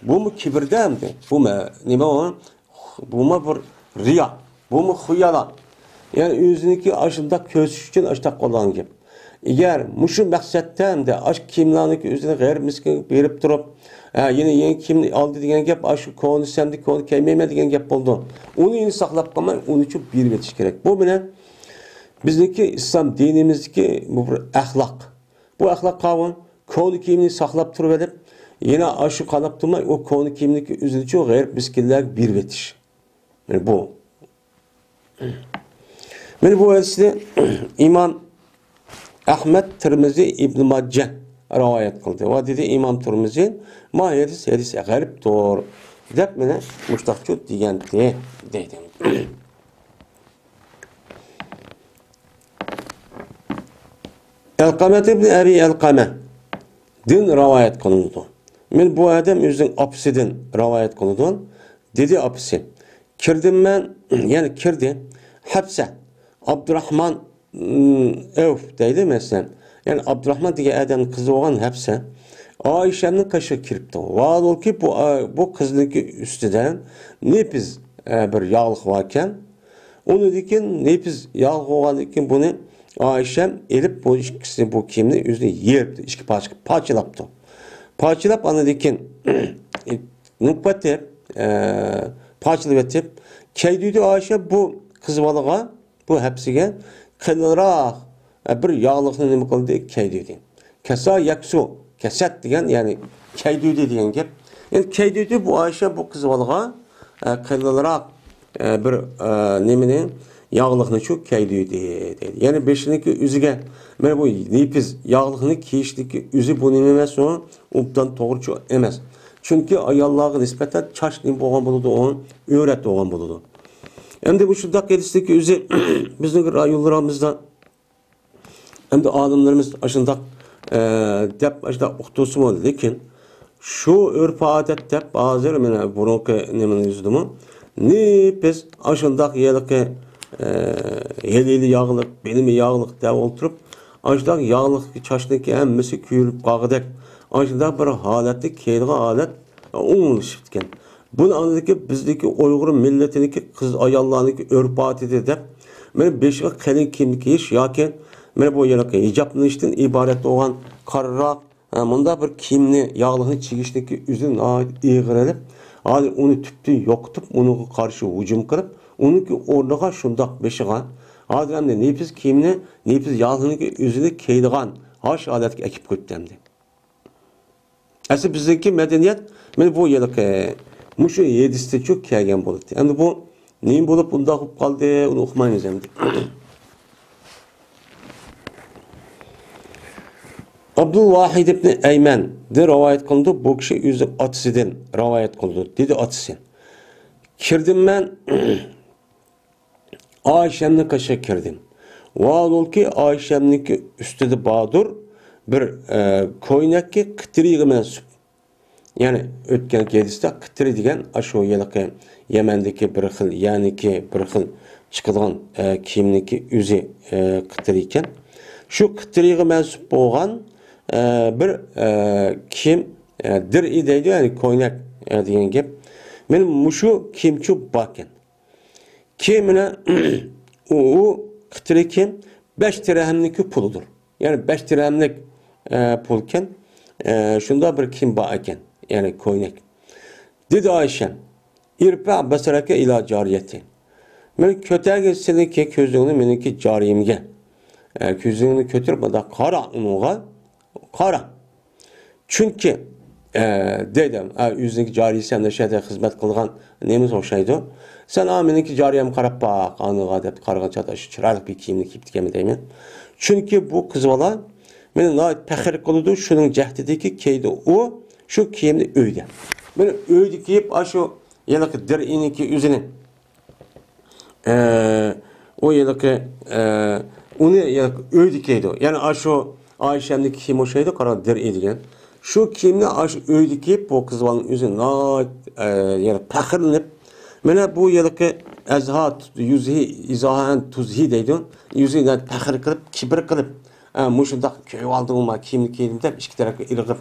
بۇمۇ كىبىردە ئەمدى. بۇمۇ نېمە ئۇ؟ بۇمۇ بىر رىيا. بۇمۇ خۇيالا. يەنى ئۆزىنىڭكى ئاشۇنداق كۆرسىتىش ئۈچۈن ئاشۇنداق قىلغان گەپ. ئەگەر مۇشۇ مەقسەتتە ئەمدى ئاشۇ كىيىملەرنىڭكى ئۆزىنى غېرىب مىسكىنگە بېرىپ تۇرۇپ، ھە، يەنە يېڭى كىيىمنى ئالدى دېگەن گەپ، ئاشۇ كونىسى ئەمدى كونا كىيمەيمەن دېگەن گەپ بولىدۇ. ئۇنى يەنە ساقلاپ قالماي، ئۇنىچۇ بېرىۋېتىش كېرەك. بۇ بىلەن بىزنىڭكى ئىسلام دىنىمىزدىكى بۇ بىر ئەخلاق. بۇ ئەخلاق قاۋۇن، كونا كىيىمنى ساقلاپ تۇرۇۋېلىپ، يەنە ئاشۇ قانداق تۇرماي، ئۇ كونا كىيىمنىڭكى ئۆزىنىچۇ غېرىب مىسكىنلەرگە بېرىۋېتىش. مانا بۇ. مانا بۇ ھەدىسنى ئىمام ئەھمەد، تىرمىزى، ئىبن ماجە رىۋايەت قىلدى. ۋە دېدى ئىمام تىرمىزى، ما ھەدىس، ھەدىس غەرىبتۇر، دەپ مانا مۇشتاقچۇ دېگەنتى، دەيدۇ. ئەلقەمەت ئىبن ئەبى ئەلقەمەدىن رىۋايەت قىلىنىدۇ. مانا بۇ ئادەم ئۆزىنىڭ ئاپىسىدىن رىۋايەت قىلىدۇ. دېدى ئاپىسى، كىردىم مەن، يەنى كىردى، ھەپسە، ئابدۇراخمان، ئەۋف دەيدۇ مەسىلەن. يەنى ئابدۇراخمان دېگەن ئادەمنىڭ قىزى بولغان ھەپسە ئائىشەمنىڭ قېشىغا كىرىپتۇ. ۋاھالۇكى بۇ، بۇ قىزنىڭكى ئۈستىدە نېپىز، ئە، بىر ياغلىق باركەن. ئۇنىڭدىن كېيىن نېپىز ياغلىق بولغاندىن كېيىن بۇنى ئائىشەم ئېلىپ، بۇ ئىككىسىنى، بۇ كىيىمنى ئۆزىنى يېرىپتۇ، ئىككى پارچىغا پارچىلاپتۇ. پارچىلاپ، ئاندىن كېيىن نېمە قىلىۋېتىپ، ئە، پارچىلىۋېتىپ، كەيدۈيدى ئائىشە بۇ قىز بالىغا، بۇ ھەپسىگە قېلىنراق، ئە، بىر ياغلىقنى نېمە قىلدى؟ كەيدۈيدى. كەسا يەكسۇ، كەسەت دېگەن، يەنى كەيدۈيدى دېگەن گەپ. يەنى كەيدۈيدى بۇ ئائىشە بۇ قىز بالىغا، ئە، قېلىنراق، ئە، بىر، ئە، نېمىنى، ياغلىقنى شۇ كەيدۈيدى دەيدۇ. يەنى بېشىنىڭكى ئۆزىگە مانا بۇ نېپىز ياغلىقنى كىيىشنىڭكى ئۆزى بۇ نېمە ئەمەس ئۇ؟ ئوبدان توغرا ئۇچۇر ئەمەس. چۈنكى ئاياللارغا نىسبەتەن چاچ نېمە بولغان بولىدۇ ئۇ؟ ئۆرەت بولغان بولىدۇ. ئەمدى بۇ شۇنداق ھەدىسنىڭكى ئۆزى بىزنىڭ رايونلىرىمىزدا ئەمدى ئالىملىرىمىز ئاشۇنداق، ئە، دەپ ئاشۇنداق ئۇقتۇرسىمۇ، لېكىن شۇ ئۆرپ-ئادەت دەپ ھازىر مانا بۇرۇنقى نېمىنىڭ يۈزىدىمۇ نېپىز ئاشۇنداق ھېلىقى، ئە، ھېلى-ھېلى ياغلىق، بىنىمە ياغلىق دەپ ئولتۇرۇپ، ئاشۇنداق ياغلىق چاچنىڭكى ھەممىسى كۆيۈلۈپ قالغۇدەك، ئاشۇنداق بىر ھالەتتە كىيىدىغان ھالەت ئومۇملىشىپتىكەن. بۇنى ئاندىكى بىزدىكى ئۇيغۇر مىللىتىنىڭكى قىز ئاياللارنىڭكى ئۆرپ-ئادىتى دەپ، مانا بېشىغا قېلىن كىيىم كىيىش ياكى مانا بۇ ھېلىقى ھىجابلىنىشتىن ئىبارەت بولغان قارىراق، ھە، مۇنداق بىر كىيىمنى، ياغلىقنى چىگىشنىڭكى ئۆزىنى ناھايىتى ئېغىر ئېلىپ، ھازىر ئۇنى تۈپتىن يوقىتىپ، ئۇنىڭغا قارشى ھۇجۇم قىلىپ، ئۇنىڭكى ئورنىغا شۇنداق بېشىغا ھازىر ئەمدى نېپىز كىيىمنى، نېپىز ياغلىقنىڭكى ئۆزىنى كىيىدىغان ھاش ھالەتكە ئەكىپ قويۇپتۇ ئەمدى. ئەسلى بىزنىڭكى مەدەنىيەت مانا بۇ ھېلىقى مۇشۇ ھەدىستىنچۇ كەلگەن بولاتتى. ئەمدى بۇ نېمە بولۇپ بۇنداق بولۇپ قالدى، ئۇنى ئۇقمايمىز ئەمدى. ئابدۇلۋاھىد ئىبنى ئەيمەندىن رىۋايەت قىلىنىدۇ، بۇ كىشى ئۆزى ئاتىسىدىن رىۋايەت قىلىدۇ، دېدى ئاتىسى: كىردىم مەن ئائىشەمنىڭ قېشىغا كىردىم. ۋاھالۇكى، ئائىشەمنىڭكى ئۈستىدە باردۇر بىر، ئە، كوينەككە قىترىغا مەنسۇپ. يەنى ئۆتكەن ھەدىستە قىترى دېگەن ئاشۇ ھېلىقى يەمەندىكى بىر خىل، يەنىكى بىر خىل چىقىدىغان، ئە، كىيىمنىڭكى ئۆزى، ئە، قىترى ئىكەن. شۇ قىترىغا مەنسۇپ بولغان، ئە، بىر، ئە، كىيىم، ئە، دىرئى دەيدۇ، يەنى كوينەك، ئە، دېگەن گەپ. مانا مۇشۇ كىيىمچۇ باركەن. كىيىم مانا ئۇ، ئۇ قىترى كىيىم بەش دىرھەمنىڭكى پۇلىدۇر. يەنى بەش دىرھەملىك، ئە، پۇلكەن. ئە، شۇنداق بىر كىيىم بار ئىكەن، يەنى كوينەك. دېدى ئائىشەم: ئىرفەئ بەسەرەكە ئىلا جارىيەتى. مانا كۆتەرگىن سېنىڭكى كۆزۈڭنى مېنىڭكى جارىيەمگە. ئە، كۆزۈڭنى كۆتۈرۈپ مۇنداق قارا ئۇنىڭغا. قارا. چۈنكى، ئە، دەيدۇ، ئە، ئۆزىنىڭكى جارىيىسى ھەم نەشەدە خىزمەت قىلغان نېمىسى ئوخشايدۇ. سەن، ئا، مېنىڭكى جارىيەم قاراپ باق، ئانىغا دەپ قارىغان چاغدا شۇ چىرايلىق بىر كىيىمنى كىيىپتىكەنمەن دەيمەن. چۈنكى بۇ قىز بالا مېنى ناھايىتى پەخىر قىلىدۇ، شۇنىڭ جەھتىدىكى كىيدى ئۇ شۇ كىيىمنى ئۆيدە. مانا ئۆيدە كىيىپ، ئاشۇ ھېلىقى دىرئىنىڭكى ئۆزىنى ئە، ئۇ ھېلىقى، ئە، ئۇنى ھېلىقى ئۆيدە كىيىدۇ. يەنى ئاشۇ ئائىشەمنىڭ كىيىمى ئوخشايدۇ، قارا، دىرئى دېگەن. شۇ كىيىمنى ئاشۇ ئۆيدە كىيىپ، بۇ قىز بالىنىڭ ئۆزى ناھايىتى، ئە، يەنى پەخىرلىنىپ، مانا بۇ ھېلىقى ئەزھا يۈزھى ئىزاھەن تۇزھى دەيدۇ. يۈزى ناھايىتى پەخىر قىلىپ، كىبىر قىلىپ، ئە، مۇشۇنداق كۆيۈۋالدىڭما، كىيىمنى كىيدىم دەپ ئىككى تەرەپكە ئىلغىپ،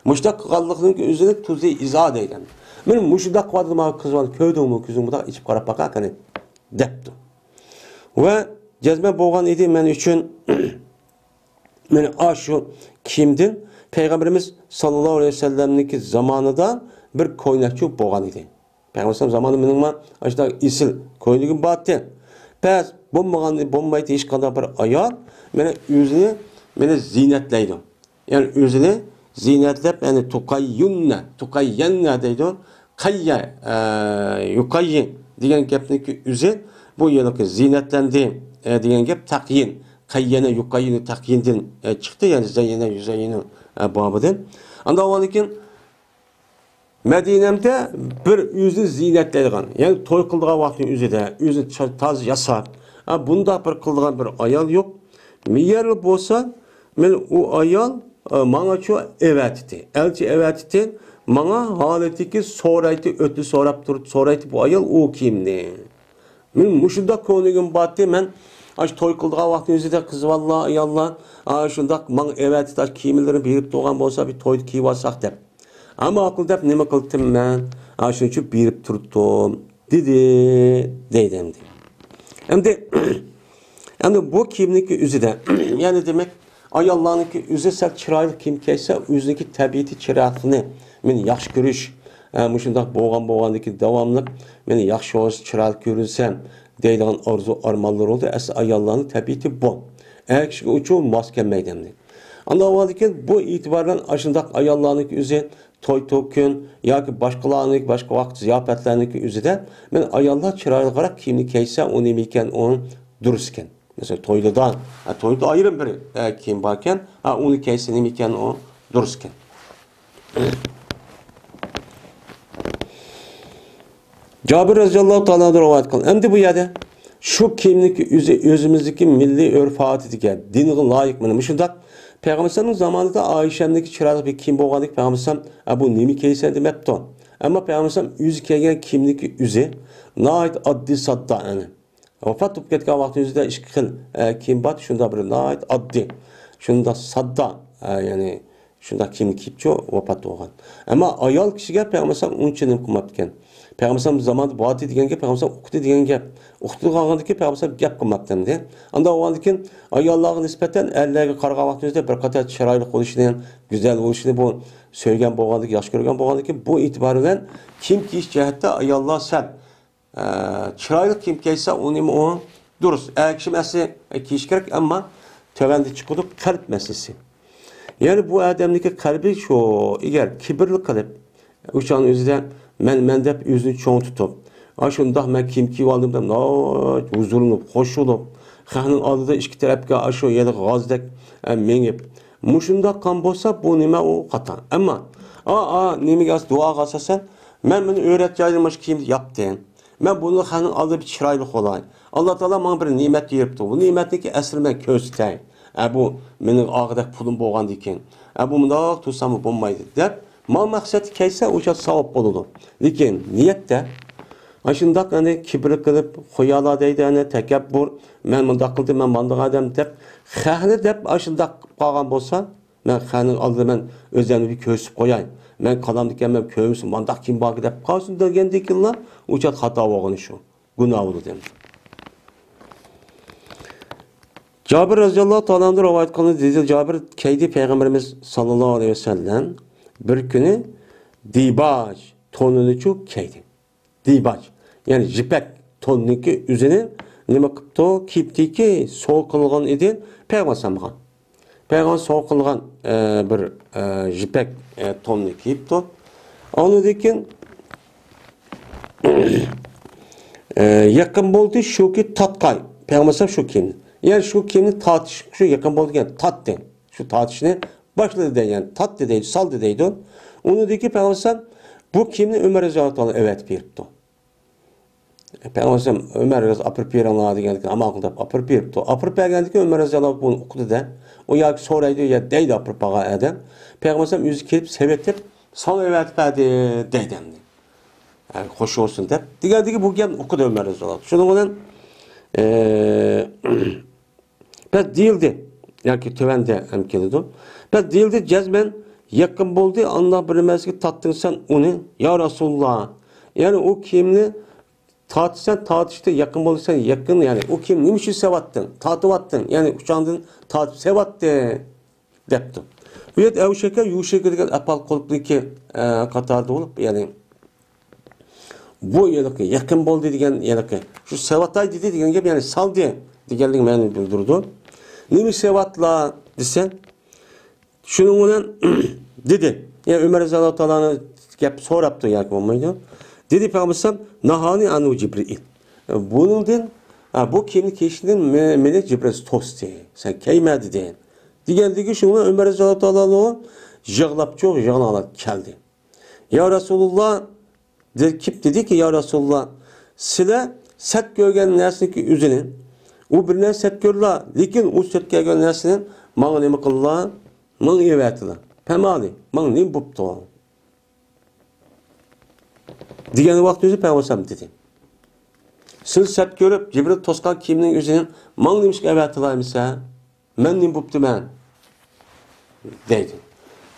مۇشۇنداق قىلغانلىقنىڭ ئۆزىنى تۇزى ئىزا دەيدۇ. مانا مۇشۇنداق قىلىۋاتىدىما، قىز بالا، كۆردۈڭمۇ، كۆزۈڭ بۇنداق ئېچىپ قاراپ باقا قېنى، دەپتۇ. ۋە جەزمەن بولغان ئىدى مەن ئۈچۈن. مانا ئاشۇ كىيىمدىن پەيغەمبىرىمىز ساللاللاھۇ ئەلەيھى ۋەسەللەمنىڭكى زامانىدا بىر كوينەكچۇ بولغان ئىدى. پەيغەمبەر زامانىدا مېنىڭمۇ ئاشۇنداق ئېسىل كوينىكىم بارتى. بەس، بولمىغان، بولمايتتى ھېچقانداق بىر ئايال مانا ئۆزىنى مانا زىينەتلەيدۇ. يەنى ئۆزىنى زىينەتلەپ، يەنى تۇقەييۇننە، تۇقەييەننە دەيدۇ. قەييە، ئە، يۇقەييى دېگەن گەپنىڭكى ئۆزى بۇ يەرلىكى زىينەتلەندى، ئە، دېگەن گەپ تەقيىن. قەييەنە يۇقەييىنۇ تەقيىندىن، ئە، چىقتى، يەنى زەييەنە يۇزەييىنۇ، ئە، بابىدىن. ئاندىن ئاۋۋالدىن كېيىن مەدىنەمدە بىر ئۆزىنى زىينەتلەيدىغان، يەنى توي قىلىدىغان ۋاقىتنىڭ ئۆزىدە ئۆزىنى چا-، تازا ياساپ، ھە، بۇنداق بىر قىلىدىغان بىر ئايال يوق. مەگەر بولسا، مانا ئۇ ئايال، ئە، ماڭا شۇ ئەۋەتتى. ئەلچى ئەۋەتتى. ماڭا ھالىتىكى سورايتتى، ئۆتنە سوراپ تۇرۇپ سورايتتى بۇ ئايال ئۇ كىيىمنى. مەن مۇشۇنداق كۆڭلۈم بارتى، مەن ئاشۇ توي قىلىدىغان ۋاقىتنىڭ ئۆزىدە قىز بالىلار، ئاياللار، ئاشۇنداق ماڭا ئەۋەتتى، ئاشۇ كىيىملىرىنى بېرىپ تۇرغان بولسا، بىر تويدا كىيىۋالساق دەپ. ئەمما ئاقىل دەپ نېمە قىلدىم مەن؟ ئاشۇنىڭ ئۈچۈن بېرىپ تۇرۇپتۇم، دېدى، دەيدۇ ئەمدى. ئەمدى، ئەمدى بۇ كىيىمنىڭكى ئۆزىدە، يەنى دېمەك، ئاياللارنىڭكى ئۆزى سەل چىرايلىق كىيىم كىيسە، ئۆزىنىڭكى تەبىئىتى چىرايلىقىنى مەن ياخشى كۆرۈش، ئە، مۇشۇنداق بولغان بولغاندىكى داۋاملىق مەن ياخشى بولسا، چىرايلىق كۆرۈنسەم دەيدىغان ئارزۇ ئارمانلىرى بولىدۇ. ئەسلى ئاياللارنىڭ تەبىئىتى بۇ. ئەر كىشىگە ئۇچۇ ماس كەلمەيدۇ ئەمدى. ئاندىن ئاۋۋالدىن كېيىن بۇ ئېتىبار بىلەن ئاشۇنداق ئاياللارنىڭكى ئۆزى توي توكۇن ياكى باشقىلارنىڭكى باشقا ۋاقىت زىياپەتلەرنىڭكى ئۆزىدە مەن ئاياللار چىرايلىقراق كىيىمنى كىيسە ئۇ نېمە ئىكەن ئۇ دۇرۇس ئىكەن. مەسىلەن تويلىدا، ھە، تويدا ئايرىم بىر، ئە، كىيىم بار ئىكەن، ھە، ئۇنى كىيسە نېمە ئىكەن ئۇ دۇرۇس ئىكەن. جابىر رەزىياللاھۇ تائالا ئەنھۇ رىۋايەت قىلغان. ئەمدى بۇ يەردە شۇ كىيىمنىڭكى ئۆزى ئۆزىمىزدىكى مىللىي ئۆرپ-ئادىتىگە، دىنغا لايىق مانا مۇشۇنداق. پەيغەمبەر ئەلەيھىسسالامنىڭ زامانىدا ئائىشەمنىڭكى چىرايلىق بىر كىيىم بولغاندىكىن پەيغەمبەر ئەلەيھىسسالام، «ئە، بۇ نېمە كىيسەن؟» دېمەپتۇ. ئەمما پەيغەمبەر ئەلەيھىسسالام ئۆزى كىيگەن كىيىمنىڭكى ئۆزى ناھايىتى ئاددىي ساددا، يەنى ۋاپات بولۇپ كەتكەن ۋاقتى ئۆزىدە ئىككى خىل، ئە، كىيىم بار، شۇنداق بىر ناھايىتى ئاددىي، شۇنداق ساددا، ئە، يەنى شۇنداق كىيىم كىيىپچۇ ۋاپات بولغان. ئەمما ئايال كىشىگە پەيغەمبەر ئەلەيھىسسالام ئۇنچە نېمە قىلماپتىكەن. پەيغەمبەر ئەلەيھىسسالام زامانىدا بارتى دېگەن گەپ، پەيغەمبەر ئەلەيھىسسالام ئۇقتى دېگەن گەپ. ئۇقتى قالغاندىن كېيىن پەيغەمبەر ئەلەيھىسسالام گەپ قىلماپتۇ ئەمدى. ئاندىن بولغاندىن كېيىن ئاياللارغا نىسبەتەن ئەرلەرگە قارىغان ۋاقتىمىزدا بىر قەدەر چىرايلىق بولۇشىنى، گۈزەل بولۇشىنى بۇ سۆيگەن بولغاندىكىن، ياخشى كۆرگەن بولغاندىكىن بۇ ئېتىبار بىلەن كىيىم كىيىش جەھەتتە ئاياللار سەل ئە، چىرايلىق كىيىم كىيسە، ئۇ نېمە ئۇ؟ دۇرۇس. ئەر كىشىمۇ ئەسلى كىيىش كېرەك، ئەمما تۆۋەندە چىقىدۇ قەلب مەسىلىسى. يەنى بۇ ئادەمنىڭكى قەلبى شۇ، ئەگەر كىبىرلىك قىلىپ، ئۇ چاغنىڭ ئۆزىدە مەن، مەن دەپ ئۆزىنى چوڭ تۇتۇپ، ئاشۇنداق مەن كىيىم كىيىۋالدىم دەپ ناھايىتى ھۇزۇرلىنىپ، خوش بولۇپ، خەقنىڭ ئالدىدا ئىككى تەرەپكە ئاشۇ يەنە غازدەك، ئە، مېڭىپ، مۇشۇنداق قىلغان بولسا، بۇ نېمە ئۇ خاتا. ئەمما، ئا، ئا، نېمىگە ئاس-، دۇئاغا ئاساسەن، مەن بۇنى ئۆرەت جايىدا مۇشۇ كىيىمنى ياپتىم. مەن بۇنى خەقنىڭ ئالدىدا بىر چىرايلىق بولاي. ئاللا تائالا ماڭا بىر نېمەت بېرىپتۇ. بۇ نېمەتنىڭكى ئەسلىنى مەن كۆرسىتەي. ئە، بۇ مېنىڭ ئاغىدەك پۇلۇم بولغاندىكىن. ئە، بۇ مۇنداق تۇرساممۇ بولمايدۇ، دەپ مال مەقسەتتە كەلسە، ئۇ چاغ ساۋاب بولىدۇ. لېكىن نىيەتتە ئاشۇنداق، يەنى كىبىر قىلىپ، خۇيالا دەيدۇ، يەنى تەكەببۇر، مەن مۇنداق قىلدىم، مەن مانداق ئادەم دەپ، خەقنى دەپ ئاشۇنداق قىلىپ قالغان بولسا، مەن خەقنىڭ ئالدىدا مەن ئۆزۈمنى بىر كۆرسىتىپ قوياي. مەن قالامدىكەن، مەن كۆرمىسۇن، مانداق كىيىم باركى دەپ قالسۇن دېگەندىكىنلا، ئۇ چاغ خاتا بولغىنى شۇ. گۇناھ بولىدۇ. جابىر رەزىياللاھۇ تائالا ئەنھۇ رىۋايەت قىلىندى، دېدى، جابىر كىيدى، پەيغەمبىرىمىز ساللاللاھۇ ئەلەيھى ۋەسەللەم بىر كۈنى دىباج تونىنىچۇ كىيدى. دىباج، يەنى يىپەك توننىڭكى ئۆزىنى نېمە قىپتۇ؟ كىيىپتىكى، سوۋغا قىلغان ئىدى پەيغەمبەر ئەلەيھىسسالامغا. پەيغەمبەر سوۋغا قىلغان، ئە، بىر، ئە، يىپەك، ئە، توننى كىيىپتۇ. ئاندىن كېيىن، ئە، يېقىن بولدى، شۇكى تارتقاي. پەيغەمبەر ئەلەيھىسسالام شۇ كىيىمنى. يەنى شۇ كىيىمنى تارتىش، شۇ يېقىن بولدى، يەنى تارتتى. شۇ تارتىشنى باشلىدى دەيدۇ، يەنى تارتتى دەيدۇ، سالدى دەيدۇ. ئۇنىڭدىن كېيىن پەيغەمبەر ئەلەيھىسسالام بۇ كىيىمنى ئۆمەر رەزىياللاھۇ تائالا ئەۋەتىپ بېرىپتۇ. پەيغەمبەر ئەلەيھىسسالام، ئۆمەر رەزىياللاھۇ ئاپىرىپ بېرىڭلار دېگەندىكىن، ئامان قىل دەپ ئاپىرىپ بېرىپتۇ. ئاپىرىپ بەرگەندىكىن ئۆمەر رەزىياللاھۇ بۇنى ئۇقتى-دە، ئۇ ياكى سورايدۇ، يا دەيدۇ ئاپىرىپ بارغان ئادەم. پەيغەمبەر ئەلەيھىسسالام ئۆزى كېلىپ سېلىۋېتىپ، ساڭا ئەۋەتىپ بەردى دەيدۇ ئەمدى. ھە، خوش بولسۇن دەپ. دېگەندىكىن بۇ گەپنى ئۇقىدۇ ئۆمەر رەزىياللاھۇ. شۇنىڭ بىلەن، ئە، بەس دېيىلدى. ياكى تۆۋەندە ھەم كېلىدۇ. بەس دېيىلدى، جەزمەن يېقىن بولدى، ئانداق بىر نېمىسىگە تارتتىڭ سەن ئۇنى، يا رەسۇلاللا. يەنى ئۇ كىيىمنى تارتىسەن، تارتىشتا يېقىن بولدى، سەن يېقىن، يەنى ئۇ كىيىم نېمە ئۈچۈن سېۋەتتىڭ؟ تارتىۋەتتىڭ، يەنى ئۇچاڭدىن تارتىپ سېۋەتتىڭ، دەپتۇ. بۇ يەردە ئەۋشەكە، يۇشىكە دېگەن ئەپئال قۇلۇپنىڭكى، ئە، قاتارىدا بولۇپ، يەنى بۇ ھېلىقى يېقىن بولدى دېگەن، ھېلىقى شۇ سېۋەتاي دېدى دېگەن گەپ، يەنى سالدى دېگەنلىك مەنىنى بىلدۈرىدۇ. نېمە سېۋەتلا دېسە، شۇنىڭ بىلەن دېدى. يەنى ئۆمەر رەزىياللاھۇ تائالانى گەپ سوراپتۇ ياكى بولمايدۇ. دېدى پەيغەمبەر ئەلەيھىسسالام، ناھانى ئەنھۇ جىبرىئىل. بۇنىڭدىن، ھە، بۇ كىيىمنى كىيىشتىن مې-، مېنى جىبرىئىل توستى. سەن كىيمە دېدى. دېگەندىكىن شۇنىڭ بىلەن ئۆمەر رەزىياللاھۇ تائالا ئانھۇ يىغلاپچۇ، يىغلاپ كەلدى. يا رەسۇلاللا، دېدى، كېلىپ دېدىكى، يا رەسۇلاللا، سىلەر سەت كۆرگەن نەرسىنىڭكى ئۆزىنى، ئۇ بىر نەرسە سەت كۆرلا، لېكىن ئۇ سەت كۆرگەن نەرسىنى ماڭا نېمە قىللا، ماڭا ئېۋەتىلا. پەمالى، ماڭا نېمە بوپتۇ؟ دېگەن ۋاقىت ئۆزى پەيغەمبەر دېدى. سىلەر سەت كۆرۈپ، جىبرىل توسقان كىيىمنىڭ ئۆزىنى ماڭا نېمىشقا ئەۋەتىلايمىسە؟ مەن نېمە بوپتىمەن؟ دەيدۇ.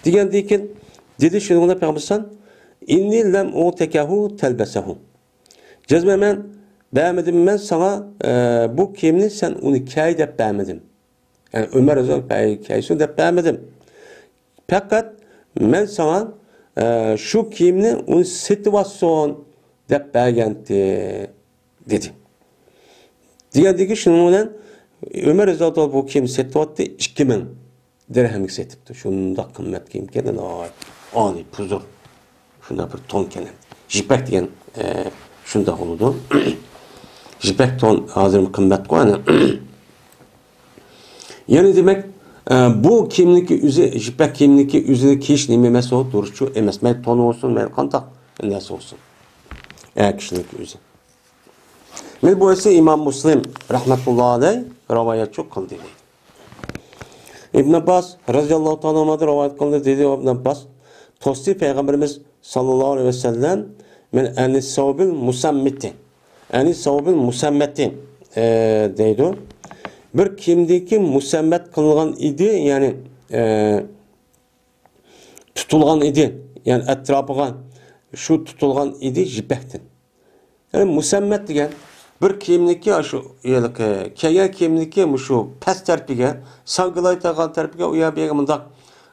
دېگەندىن كېيىن دېدى، شۇنىڭ بىلەن پەيغەمبەر ئەلەيھىسسالام، ئىننى لەم ئۇتەكەھۇ تەلبەسەھۇ. جەزمەن مەن بەرمىدىم، مەن ساڭا، ئە، بۇ كىيىمنى سەن ئۇنى كىي دەپ بەرمىدىم. يەنى ئۆمەر رەزىياللاھۇ ئەنھۇ كىيسۇن دەپ بەرمىدىم. پەقەت مەن ساڭا، ئە، شۇ كىيىمنى ئۇنى سېتىۋالسۇن دەپ بەرگەنتى، دېدى. دېگەندىكىن شۇنىڭ بىلەن ئۆمەر رەزىياللاھۇ تائالا بۇ كىيىمنى سېتىۋاتتى، ئىككى مىڭ دىرھەمگە سېتىپتۇ. شۇنداق قىممەت كىيىم ئىكەن، ناھايىتى ئالىي پۇزۇر. شۇنداق بىر تون ئىكەن. يىپەك دېگەن، ئە، شۇنداق بولىدۇ. يىپەك تون ھازىرمۇ قىممەتقۇ، ئەنە. يەنى دېمەك، ئە، بۇ كىيىمنىڭكى ئۆزى، يىپەك كىيىمنىڭكى ئۆزىنى كىيىش نېمە ئەمەس، ئۇ دۇرۇسچۇ ئەمەس. مەيلى تون بولسۇن، مەيلى قانداق نەرسە بولسۇن. ئەر كىشىنىڭكى ئۆزى. مەن بۇ ئەسلى ئىمام مۇسلىم رەھمەتۇللا ئەلەيھ رىۋايەتچۇ قىلدى دەيدۇ. ئىبن ئابباس رەزىياللاھۇ تائالا ئەنھۇدىن رىۋايەت قىلدى، دېدى ئىبن ئابباس، توستى پەيغەمبىرىمىز ساللاللاھۇ ئەلەيھى ۋەسەللەم، مەن ئەنى سەۋبىل مۇسەممىتى. ئەنى سەۋبىل مۇسەممەتى، ئە، دەيدۇ. بىر كىيىمدىكى مۇسەممەت قىلىنغان ئىدى، يەنى، ئە، تۇتۇلغان ئىدى. يەنى ئەتراپىغا شۇ تۇتۇلغان ئىدى يىپەكتىن. يەنى مۇسەممەت دېگەن بىر كىيىمنىڭكى ئاشۇ ھېلىقى كىيگەن كىيىمنىڭكى مۇشۇ پەس تەرىپىگە، ساڭگىلايتىدىغان تەرىپىگە، ئۇ يەر بۇ يەرگە مۇنداق،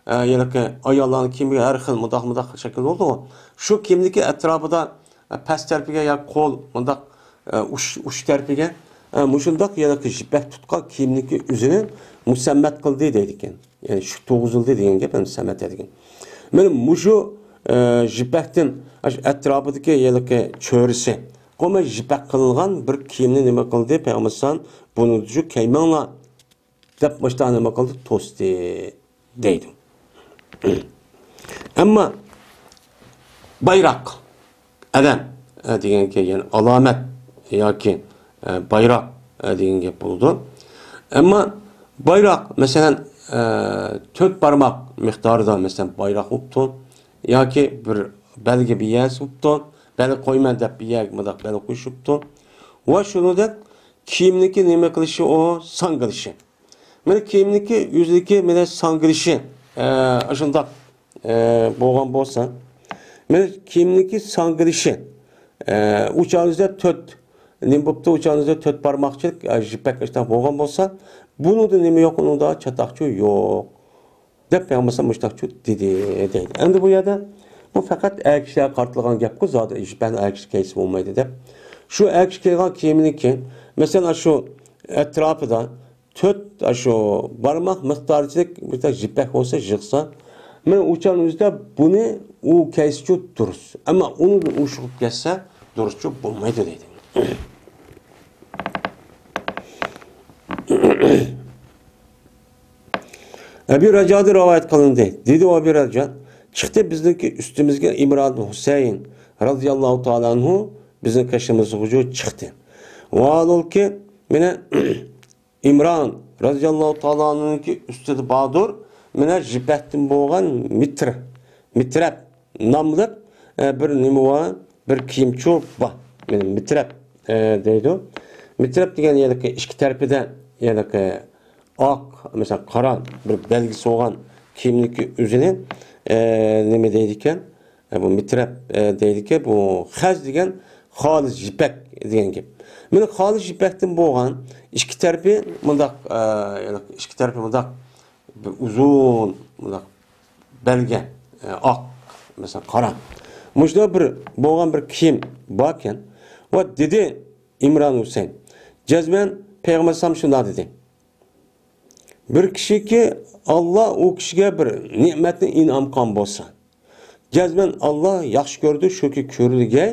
ئە، ھېلىقى ئاياللارنىڭ كىيىمىگە ھەر خىل مۇنداق، مۇنداق شەكىل بولىدىغۇ. شۇ كىيىمنىڭكى ئەتراپىدا، ئە، پەس تەرىپىگە يا قول مۇنداق، ئە، ئۇچ، ئۇچ تەرىپىگە، ئە، مۇشۇنداق ھېلىقى يىپەك تۇتقان كىيىمنىڭكى ئۆزىنى مۇسەممەت قىلدى دەيدىكەن. يەنى شۈك تۇرغۇزۇلدى دېگەن گەپ، ئەمدى سەمەتە دېگەن. مانا مۇشۇ، ئە، يىپەكتىن، ئاشۇ ئەتراپىدىكى ھېلىقى چۆرىسى قويماي يىپەك قىلىنغان بىر كىيىمنى نېمە قىلدى؟ پەيغەمبەر ئەلەيھىسسالام بۇنى شۇ كىيمەڭلار دەپ مۇشۇنداق نېمە قىلدى؟ توستى دەيدۇ. ئەمما بايراق، ئەلەم، ئە، دېگەن گەپ، يەنى ئالامەت ياكى، ئە، بايراق، ئە، دېگەن گەپ بولىدۇ. ئەمما بايراق، مەسىلەن، ئە، تۆت بارماق مىقدارىدا، مەسىلەن، بايراق بوپتۇ ياكى بىر بەلگە بىر يەرسى بوپتۇ، بەلگە قويىمەن دەپ بىر يەرگە مۇنداق بەلگە قويۇش بوپتۇ. ۋە شۇنىڭدەك كىيىمنىڭكى نېمە قىلىشى، ئۇ ساڭگىلىشى. مانا كىيىمنىڭكى ئۆزىدىكى مانا ساڭگىلىشى، ئە، ئاشۇنداق، ئە، بولغان بولسا، مانا كىيىمنىڭكى ساڭگىلىشى، ئە، ئۇ چاغىڭىزدا تۆت، نېمە بوپتۇ، ئۇ چاغىڭىزدا تۆت بارماقچىلىق، ئە، يىپەك ئاشۇنداق بولغان بولسا، بۇنىڭدا نېمە يوق، ئۇنىڭدا چاتاقچۇ يوق دەپ پەيغەمبەر مۇشۇنداقچۇ دېدى، دەيدۇ. ئەمدى بۇ يەردە بۇ پەقەت ئەر كىشىلەرگە قارىتىلغان گەپكۇ، زادى يىپەكنى ئەر كىشى كىيسە بولمايدۇ دەپ. شۇ ئەر كىشى كىيگەن كىيىمنىڭكى، مەسىلەن، شۇ ئەتراپىدا تۆت، ئاشۇ بارماق مىقدارچىلىك بىر يىپەك بولسا، يىغسا، مانا ئۇ چاغنىڭ ئۆزىدە بۇنى ئۇ كەيسىچۇ دۇرۇس. ئەمما ئۇنىڭدىن ئوشۇپ كەتسە، دۇرۇسچۇ بولمايدۇ دەيدۇ. ئەبى راجادىن رىۋايەت قىلىندى. دېدى ئەبى راجا، چىقتى بىزنىڭكى ئۈستىمىزگە ئىمران ھۈسەيىن رازىياللاھۇ تائالا ئەنھۇ بىزنىڭ قېشىمىزغا چىقتى. ۋاھالۇكى، مانا ئىمران رازىياللاھۇ تائالا ئەنھۇنىڭكى ئۈستىدە باردۇر، مانا يىپەكتىن بولغان مىتر، مىترەپ ناملىق، ئە، بىر نېمە بار، بىر كىيىمچۇ بار. مانا مىترەپ، ئە، دەيدۇ. مىترەپ دېگەن يەنىكى ئىككى تەرىپىدە يەنىكى ئاق، مەسىلەن، قارا بىر بەلگىسى بولغان كىيىمنىڭكى ئۆزىنى، ئە، نېمە دەيدىكەن؟ ئە، بۇ مىترەپ، ئە، دەيدىكەن، بۇ خەز دېگەن خالىس يىپەك دېگەن گەپ. مانا خالىس يىپەكتىن بولغان ئىككى تەرىپى مۇنداق، ئە، يەنى ئىككى تەرىپى مۇنداق بىر ئۇزۇن، مۇنداق بەلگە، ئە، ئاق، مەسىلەن، قارا. مۇشۇنداق بىر بولغان بىر كىيىم باركەن. ۋە دېدى ئىمران ھۈسەيىن. جەزمەن پەيغەمبەر ئەلەيھىسسالام شۇنداق دېدى. بىر كىشىكى ئاللا ئۇ كىشىگە بىر نېمەتنى ئىنئام قىلغان بولسا، جەزمەن ئاللا ياخشى كۆرىدۇ، شۇكى كۆرۈلگەي،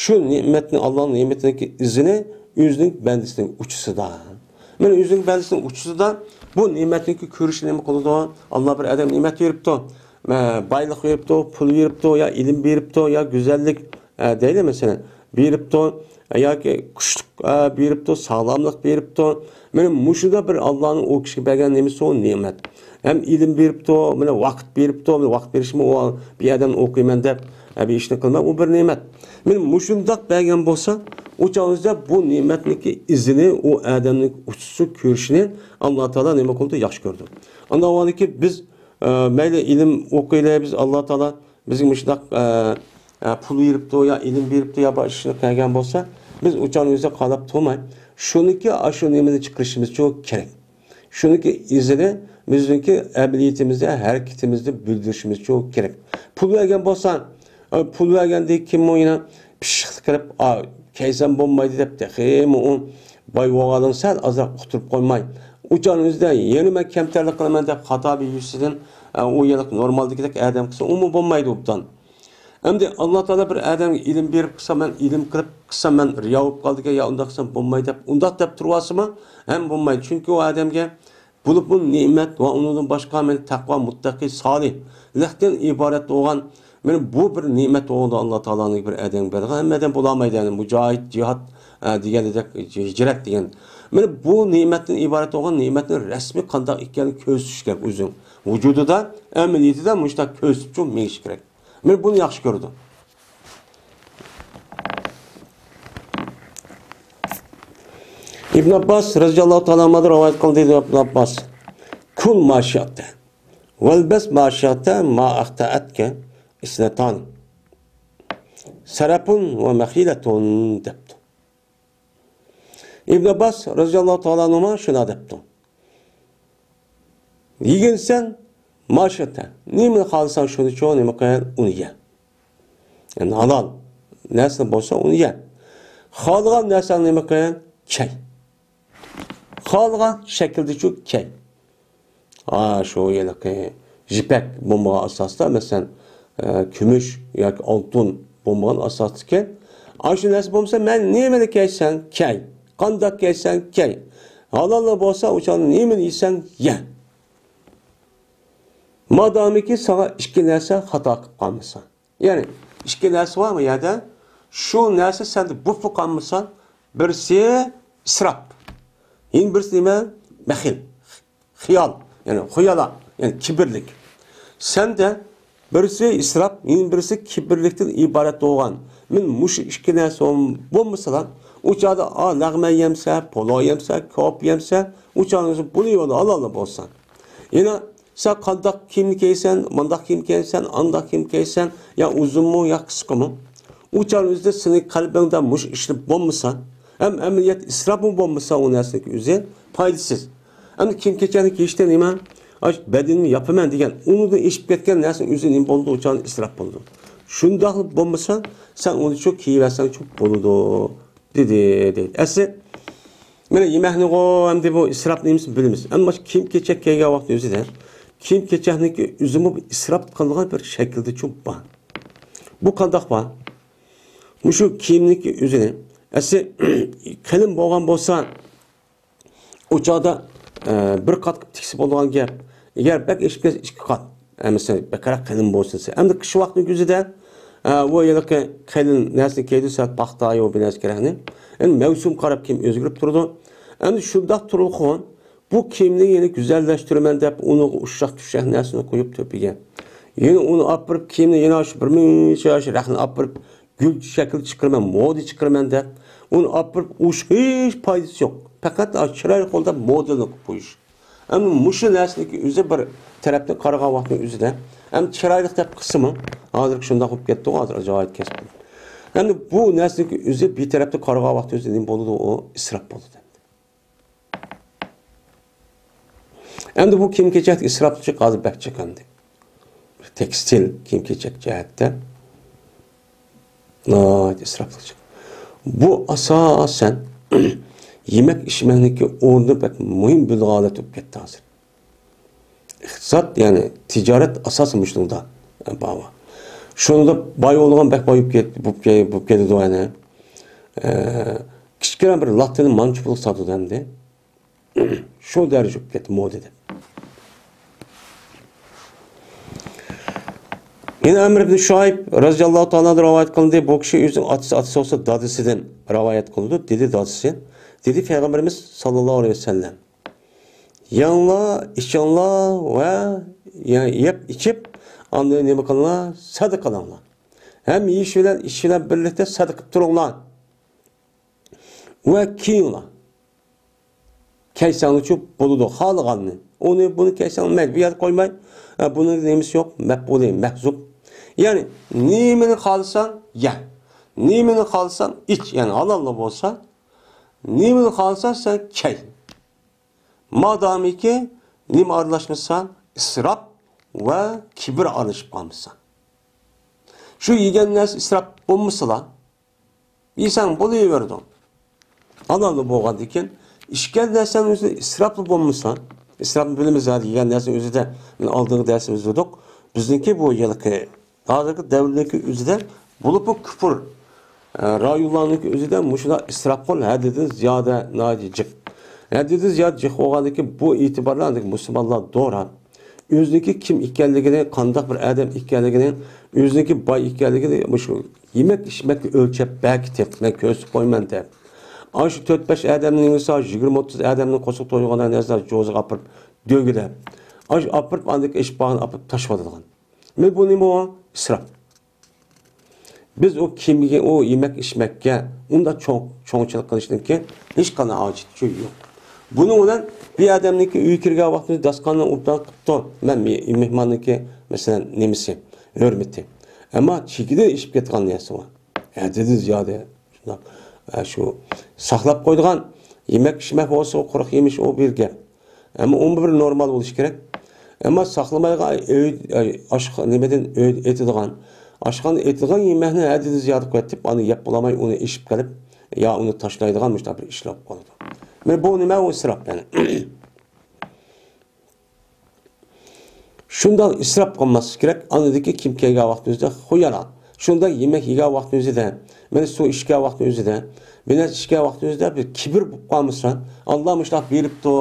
شۇ نېمەتنى، ئاللانىڭ نېمىتىنىڭكى ئىزىنى ئۆزىنىڭ بەندىسىنىڭ ئۇچىسىدا. مانا ئۆزىنىڭ بەندىسىنىڭ ئۇچىسىدا بۇ نېمەتنىڭكى كۆرۈشى نېمە قىلىدۇ؟ ئاللا بىر ئادەم نېمەت بېرىپتۇ، مە-، بايلىق بېرىپتۇ، پۇل بېرىپتۇ، يا ئىلىم بېرىپتۇ، يا گۈزەللىك، ئە، دەيلى مەسىلەن، بېرىپتۇ، ياكى كۈچلۈك، ئە، بېرىپتۇ، ساغلاملىق بېرىپتۇ. مانا مۇشۇدا بىر ئاللانىڭ ئۇ كىشىگە بەرگەن نېمىسى ئۇ نېمەت. ھەم ئىلىم بېرىپتۇ، مانا ۋاقىت بېرىپتۇ، مانا ۋاقىت بېرىشمۇ ئۇ بىر ئادەم ئوقۇيمەن دەپ، ئە، بىر ئىشنى قىلماي، ئۇ بىر نېمەت. مانا مۇشۇنداق بەرگەن بولسا، ئۇ چاغىڭىزدا بۇ نېمەتنىڭكى ئىزىنى، ئۇ ئادەمنىڭ ئۇچىسى كۆرۈشىنى ئاللا تائالا نېمە قىلىدۇ؟ ياخشى كۆرىدۇ. ئاندىن ئاۋۋالكى بىز، ئە، مەيلى ئىلىم ئوقۇيلى، بىز ئاللا تائالا بىزگە مۇشۇنداق، ئە، ئە، پۇل بېرىپتۇ يا ئىلىم بېرىپتۇ يا باشقا ئىشنى قىلغان بولسا، بىز ئۇچان ئۆزى قاراپ تۇرماي، شۇنىڭكى ئاشۇ نېمىنى چىقىرىشىمىزچۇ كېرەك. شۇنىڭكى ئىزىنى بىزنىڭكى ئەمەلىيىتىمىزدە، ھەرىكىتىمىزدە بىلدۈرۈشىمىزچۇ كېرەك. پۇل بەرگەن بولسا، ئە، پۇل بەرگەندىن كېيىن ئۇ يەنە پىششىقلىق قىلىپ، ئا، كەيسەم بولمايدۇ دەپ، تېخىمۇ ئۇ باي بولغانلىقىنى سەل ئازراق ئۇقتۇرۇپ قويماي، ئۇچان ئۆزىدە يەنە مەن كەمتەرلىك قىلىمەن دەپ خاتا بىر يۈزىسىدىن، ئە، ئۇ يەنە نورمالدىكىدەك ئادەم قىلسا، ئۇمۇ بولمايدۇ ئوبدان. ئەمدى ئاللا تائالا بىر ئادەمگە ئىلىم بېرىپ قىلسا، مەن ئىلىم قىلىپ قىلسام، مەن رىيا بولۇپ قالدىكەن يا ئۇنداق قىلسام بولماي دەپ، ئۇنداق دەپ تۇرۇۋالسىمۇ ھەم بولمايدۇ. چۈنكى ئۇ ئادەمگە بولۇپمۇ نېمەت ۋە ئۇنىڭدىن باشقا مەن تەقۋا، مۇتتەقى، سالىھلىقتىن ئىبارەت بولغان، مانا بۇ بىر نېمەت بولغاندا ئاللا تائالانىڭ بىر ئادەمگە بەرگەن، ھەممە ئادەم بولالمايدۇ، يەنى مۇجاھىد، جىھاد، ئە، دېگەندەك ھىجرەت دېگەن. مانا بۇ نېمەتتىن ئىبارەت بولغان نېمەتنىڭ رەسمىي قانداق ئىكەنلىكىنى كۆرسىتىش كېرەك ئۆزىنىڭ ۋۇجۇدىدا، ئەمەلىيىتىدە مۇشۇنداق كۆرسىتىپ مېڭىش كېرەك. مانا بۇنى ياخشى كۆرىدۇ. ئىبن ئابباس رەزىياللاھۇ تائالا ئەنھۇدىن رىۋايەت قىلدى، دەيدۇ ئىبن ئابباس، كۇل ما شىئتە، ۋەلبەس ما شىئتە، ما ئەختەئەتكە ئىسنەتان، سەرەپۇن ۋە مەخىلەتۇن، دەپتۇ. ئىبن ئابباس رەزىياللاھۇ تائالا ئەنھۇما شۇنداق دەپتۇ. يېگىنسەن، ما شىئتە، نېمىنى خالىساڭ شۇنىچۇ نېمە قىل، ئۇنى يە. يەنى ھالال نەرسە بولسا ئۇنى يە. خالىغان نەرسەڭنى نېمە قىل، كىي. خالىغان شەكىلدىچۇ كىي. ھا، شۇ ھېلىقى يىپەك بولمىغان ئاساستا، مەسىلەن، ئە، كۈمۈش ياكى ئالتۇن بولمىغان ئاساستا ئىكەن. ئاشۇ نەرسە بولمىسا، مەن نېمىنى كىيسەڭ كىي، قانداق كىيسەڭ كىي. ھالاللا بولسا، ئۇ چاغدا نېمىنى يېسەڭ يە. مادامىكى ساڭا ئىككى نەرسە خاتا قىلىپ قالمىسا. يەنى ئىككى نەرسە بار بۇ يەردە. شۇ نەرسە سەندە بولۇپلا قالمىسا، بىرسى ئىسراپ. يەنە بىرسى نېمە؟ بەخىل. خىيال. يەنى خۇيالا. يەنى كىبىرلىك. سەندە بىرسى ئىسراپ، يەنە بىرسى كىبىرلىكتىن ئىبارەت بولغان. مەن مۇشۇ ئىككى نەرسە بولمىسىلا، ئۇ چاغدا، ئا، لەغمەن يەمسە، پولۇ يەمسە، كاۋاپ يەمسە، ئۇ چاغدا بۇنى يولى ھالال بولسا. يەنە سەن قانداق كىيىمنى كىيسەن، مانداق كىيىم كىيسەن، ئانداق كىيىم كىيسەن، يا ئۇزۇنمۇ، يا قىسقىمۇ. ئۇ چاغ ئۆزىدە سېنىڭ قەلبىڭدە مۇشۇ ئىشلىپ بولمىسا، ھەم ئەمەلىيەت ئىسراپمۇ بولمىسا، ئۇ نەرسىنىڭكى ئۆزى پايدىسىز. ئەمدى كىيىم-كېچەكنى كىيىشتە نېمە؟ ئاش بەدىنىمنى ياپىمەن دېگەن، ئۇنىڭدىن ئېشىپ كەتكەن نەرسىنىڭ ئۆزى نېمە بولىدۇ؟ ئۇ چاغدا ئىسراپ بولىدۇ. شۇنداقلا بولمىسا، سەن ئۇنى شۇ كىيىۋەرسەڭچۇ بولىدۇ. دېدى، دەيدۇ. ئەسلى، مانا يېمەكنىغۇ ئەمدى بۇ ئىسراپ نېمىسىنى بىلىمىز. ئەمما مۇشۇ كىيىم-كېچەك كىيگەن ۋاقىت ئۆزىدە، كىيىم-كېچەكنىڭكى ئۆزىمۇ بىر ئىسراپ قىلىدىغان بىر شەكىلدىچۇ بار. بۇ قانداق بار؟ مۇشۇ كىيىمنىڭكى ئۆزىنى، ئەسلى، قېلىن بولغان بولسا، ئۇ چاغدا، ئە، بىر قات قىلىپ تىكسە بولىدىغان گەپ. ئەگەر بەك ئېشىپ كەتسە، ئىككى قات. ئەمىسە بەكرەك قېلىن بولسا. ئەمدى قىش ۋاقتىنىڭ ئۆزىدە، ئە، ئۇ ھېلىقى قېلىن نەرسىنى كىيدى، سەل پاختا يو بىر نەرسە كېرەكنى. ئەمدى مەۋسۇم قاراپ كىيىم ئۆزگىرىپ تۇرىدۇ. ئەمدى شۇنداق تۇرۇلغان، بۇ كىيىمنى يەنە گۈزەللەشتۈرىمەن دەپ، ئۇنىڭغا ئۇششاق-چۈششەك نەرسىنى قويۇپ تۆپىگە. يەنە ئۇنى ئاپىرىپ، كىيىمنى يەنە شۇ بىر مۇنچە شۇ رەخنە ئاپىرىپ، گۈل شەكلى چىقىرىمەن، مودا چىقىرىمەن دەپ، ئۇنى ئاپىرىپ ئۇشۇش ھېچ پايدىسى يوق. پەقەت چىرايلىق قولدا مودېلنى قويۇش. ئەمما مۇشۇ نەرسىنىڭكى ئۆزى بىر تەرەپتىن قارىغان ۋاقىتنىڭ ئۆزىدە، ئەمدى چىرايلىق دەپ قىلسىمۇ، ھازىرقى شۇنداق بولۇپ كەتتى، ھازىر ئاجايىپ كەسىپ. ئەمدى بۇ نەرسىنىڭكى ئۆزى بىر تەرەپتىن قارىغان ۋاقىت ئۆزى نېمە بولىدۇ؟ ئۇ ئىسراپ بولىدۇ. ئەمدى بۇ كىيىم-كېچەكتە ئىسراپچىلىق ھازىر بەك چىقىندى. تېكستىل كىيىم-كېچەك جەھەتتە ناھايىتى ئىسراپلىق چىقىندى. بۇ ئاساسەن يېمەك-ئىچمەكنىڭكى ئورنى بەك مۇھىم بۆلگەن ھالەت بولۇپ كەتتى ھازىر. ئىقتىساد، يەنى تىجارەت ئاساسەن مۇشۇنىڭدا بار. شۇنىڭدا باي بولغان بەك باي بولۇپ كەت-، بولۇپ كە-، بولۇپ كېتىدۇ، يەنى. ئە، كىچىككىنە بىر لاتتىنى مانچە پۇلغا ساتىدۇ ئەمدى. شۇ دەرىجە بولۇپ كەتتى مودا دەپ. يەنە ئەمر ئىبن شۇئەيب رەزىياللاھۇ تائالا ئەنھۇ رىۋايەت قىلىندى. بۇ كىشى ئۆزىنىڭ ئاتىسى، ئاتىسى بولسا دادىسىدىن رىۋايەت قىلىدۇ. دېدى دادىسى، دېدى پەيغەمبىرىمىز ساللاللاھۇ ئەلەيھى ۋەسەللەم، يەڭلار، ئىچىڭلار ۋە يە-، يەپ ئىچىپ، ئاندىن نېمە قىلىڭلار؟ سەدىقە قىلىڭلار. ھەم يېيىش بىلەن ئىچىش بىلەن بىرلىكتە سەدىقە قىلىپ تۇرۇڭلار. ۋە كىيىڭلار. كەيسەڭلىچۇ بولىدۇ، خالىغاننى. ئۇنى، بۇنى كەيسەڭ مەجبۇرىيەت قويماي، ئە، بۇنىڭ نېمىسى يوق، مەپئۇلى، مەھزۇپ. يەنى، نېمىنى خالىساڭ، يە. نېمىنى خالىساڭ، ئىچ. يەنى، ھالاللا بولسا، نېمىنى خالىساڭ، سەن كەي. مادامىكى، نېمە ئارىلاشمىسا، ئىسراپ ۋە كىبىر ئارىلىشىپ قالمىسا. شۇ يېگەن نەرسە ئىسراپ بولمىسىلا، يېسەڭ بولۇۋېرىدۇ. ھالاللا بولغاندىن كېيىن، ئىچكەن نەرسەڭ ئۆزى ئىسراپلا بولمىسا، ئىسراپنى بىلىمىز زادى، يېگەن نەرسىنىڭ ئۆزىدە، مەن ئالدىنقى دەرسىمىزدە دېدۇق، بىزنىڭكى بۇ ھېلىقى، ھازىرقى دەۋرنىڭكى ئۆزىدە، بولۇپمۇ كۇپۇر، ئە، رايونلارنىڭكى ئۆزىدە مۇشۇنداق ئىسراپخور ھەددىدىن زىيادە ناھايىتى جىق. ھەددىدىن زىيادە جىق بولغاندىن كېيىن، بۇ ئېتىبارلار ئاندىن مۇسۇلمانلار دورا. ئۆزىنىڭكى كىم ئىكەنلىكىنى، قانداق بىر ئادەم ئىكەنلىكىنى، ئۆزىنىڭكى باي ئىكەنلىكىنى مۇشۇ يېمەك-ئىچمەككە ئۆلچەپ بەركىتىپ، مەن كۆرسىتىپ قويىمەن دەپ. ئاشۇ تۆت-بەش ئادەمنىڭ، مىسال، يىگىرمە-ئوتتۇز ئادەمنىڭ قورسىقى تويغان نەرسىلەر جوزىغا ئاپىرىپ دۆگىلەپ، ئاشۇ ئاپىرىپ، ئاندىن ئىچىپ بارغان ئاپىرىپ تاشلىۋاتىدىغان. مەن بۇ نېمە بۇ؟ ئىسراپ. بىز ئۇ كىيىمگە، ئۇ يېمەك-ئىچمەككە ئۇنداق چوڭ، چوڭچىلىق قىلىشنىڭكى ھېچقانداق ھاجىتى يوق. بۇنىڭ بىلەن بىر ئادەمنىڭكى ئۆيگە كىرگەن ۋاقتىمىزدا داستىخاننى ئوبدان قىپتۇ. مەن مې-، مېھماننىڭكى، مەسىلەن، نېمىسى، ھۆرمىتى. ئەمما چېكىدىن ئېشىپ كەتكەن نەرسە بار. ھەددىدىن زىيادە شۇنداق، ئە، شۇ ساقلاپ قويىدىغان يېمەك-ئىچمەك بولسا، قۇرۇق يېمىش، ئۇ بىر گەپ. ئەمما ئۇمۇ بىر نورمال بولۇشى كېرەك. ئەمما ساقلىمايغان ئۆي، ئاش-، نېمىدىن ئۆي ئېتىدىغان، ئاشخانا ئېتىدىغان يېمەكنى ھەددىدىن زىيادە قويۇپ، ئۇنى يەپ بولالماي، ئۇنى ئېشىپ قېلىپ، يا ئۇنى تاشلايدىغان مۇشۇنداق بىر ئىشلار بولۇپ قالىدۇ. مانا بۇ نېمە؟ ئۇ ئىسراپ، يەنى. شۇنداق ئىسراپ قىلماسلىق كېرەك. ئاندىكى كىيىم كىيگەن ۋاقتىمىزدا خۇيالا، شۇنداق يېمەك يېگەن ۋاقتىمىزدا، مانا سۇ ئىچكەن ۋاقتىمىزدا، بىر نەرسە ئىچكەن ۋاقتىمىزدا بىر كىبىر بولۇپ قالمىسا، ئاللا مۇشۇنداق بېرىپتۇ،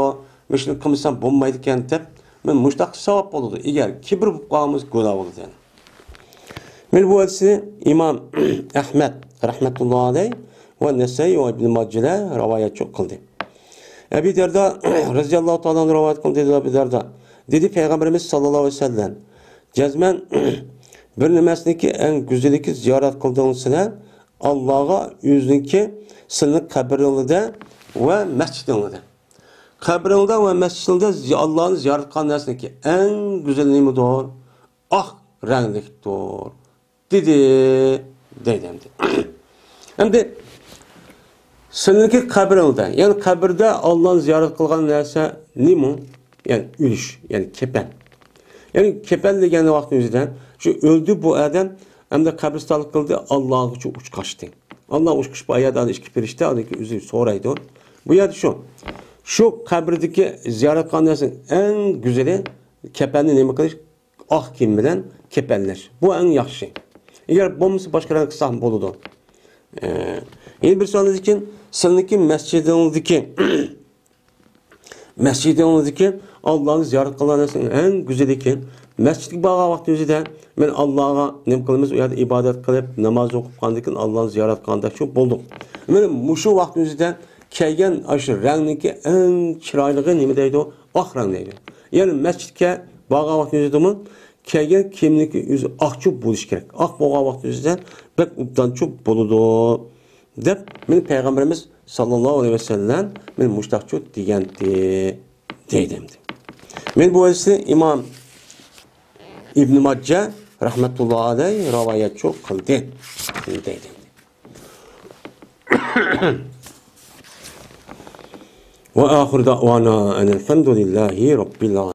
مۇشۇنى قىلمىسام بولمايدىكەن دەپ، مانا مۇشۇنداق ساۋاب بولىدۇ. ئەگەر كىبىر بولۇپ قالغان بولسا گۇناھ بولىدۇ. مانا بۇ ھەدىسنى ئىمام ئەھمەد رەھمەتۇللا ئەلەيھ ۋە نەسەئى ۋە ئىبن ماجىلەر رىۋايەتچى قىلدى. ئەبى دەردا رەزىياللاھۇ تائالا ئەنھۇ رىۋايەت قىلدى، دېدى ئەبى دەردا. دېدى پەيغەمبىرىمىز ساللاللاھۇ ئەلەيھى ۋەسەللەم، جەزمەن بىر نېمىسىنىڭكى ئەڭ گۈزىلىكى زىيارەت قىلدىڭىز سىلەر، ئاللاغا ئۆزىنىڭكى سىلىنىڭ قەبرىڭلىدە ۋە مەسچىتىڭلىدە. قەبرىڭدە ۋە مەسچىتىڭدە زى-، ئاللانى زىيارەت قىلغان نەرسىنىڭكى ئەڭ گۈزەل نېمىدۇر؟ ئاق رەڭلىكتۇر. دېدى، دەيدۇ ئەمدى. ئەمدى سېنىڭكى قەبرىڭدە، يەنى قەبرىدە ئاللانى زىيارەت قىلغان نەرسە نېمە؟ يەنى ئۆلۈش، يەنى كېپەن. يەنى كېپەن دېگەن ۋاقىتنىڭ ئۆزىدە شۇ ئۆلدى بۇ ئادەم، ئەمدى قەبرىستانلىق قىلدى، ئاللاغىچە ئۇچقاشتى. ئاللا ئۇچقۇچ بۇ يەردە ئىككى پەرىشتە ئاندىن كېيىن ئۆزى سورايدۇ. بۇ يەردە شۇ، شۇ قەبرىدىكى زىيارەت قىلغان نەرسىنىڭ ئەڭ گۈزىلى كېپەننى نېمە قىلىش؟ ئاق كىيىم بىلەن كېپەنلەش. بۇ ئەڭ ياخشى. ئەگەر بولمىسا باشقا رەڭ قىلساق بولىدۇ. ئە، يەنە بىر سوئالدىن كېيىن، سىلىنىڭكى مەسچىدىڭىزدىكى، مەسچىدىڭىزدىكى ئاللانى زىيارەت قىلغان نەرسىنىڭ ئەڭ گۈزىلىكى، مەسچىتكە بارغان ۋاقتىمىزدا مەن ئاللاغا نېمە قىلىمىز، ئۇ يەردە ئىبادەت قىلىپ، ناماز ئوقۇپ قاندىن كېيىن ئاللانى زىيارەت قىلغاندەك شۇ بولدۇق. مانا مۇشۇ ۋاقتىمىزدا كىيگەن ئاشۇ رەڭنىڭكى ئەڭ چىرايلىقى نېمە دەيدۇ؟ ئاق رەڭ دەيدۇ. يەنى مەسچىتكە بارغان ۋاقتىمىزدىمۇ كىيگەن كىيىمنىڭكى ئۆزى ئاقچۇ بولۇشى كېرەك. ئاق بولغان ۋاقتىمىزدا بەك ئوبدانچۇ بولىدۇ، دەپ مانا پەيغەمبىرىمىز ساللاللاھۇ ئەلەيھى ۋەسەللەم مانا مۇشۇنداقچۇ دېگەنتى، دەيدۇ ئەمدى. مانا بۇ ھەدىسنى ئىمام ئىبن ماجە رەھمەتۇللا ئەلەيھ رىۋايەتچۇ قىلدى، دەيدۇ. وآخر دعوانا أن الحمد لله رب العالمين.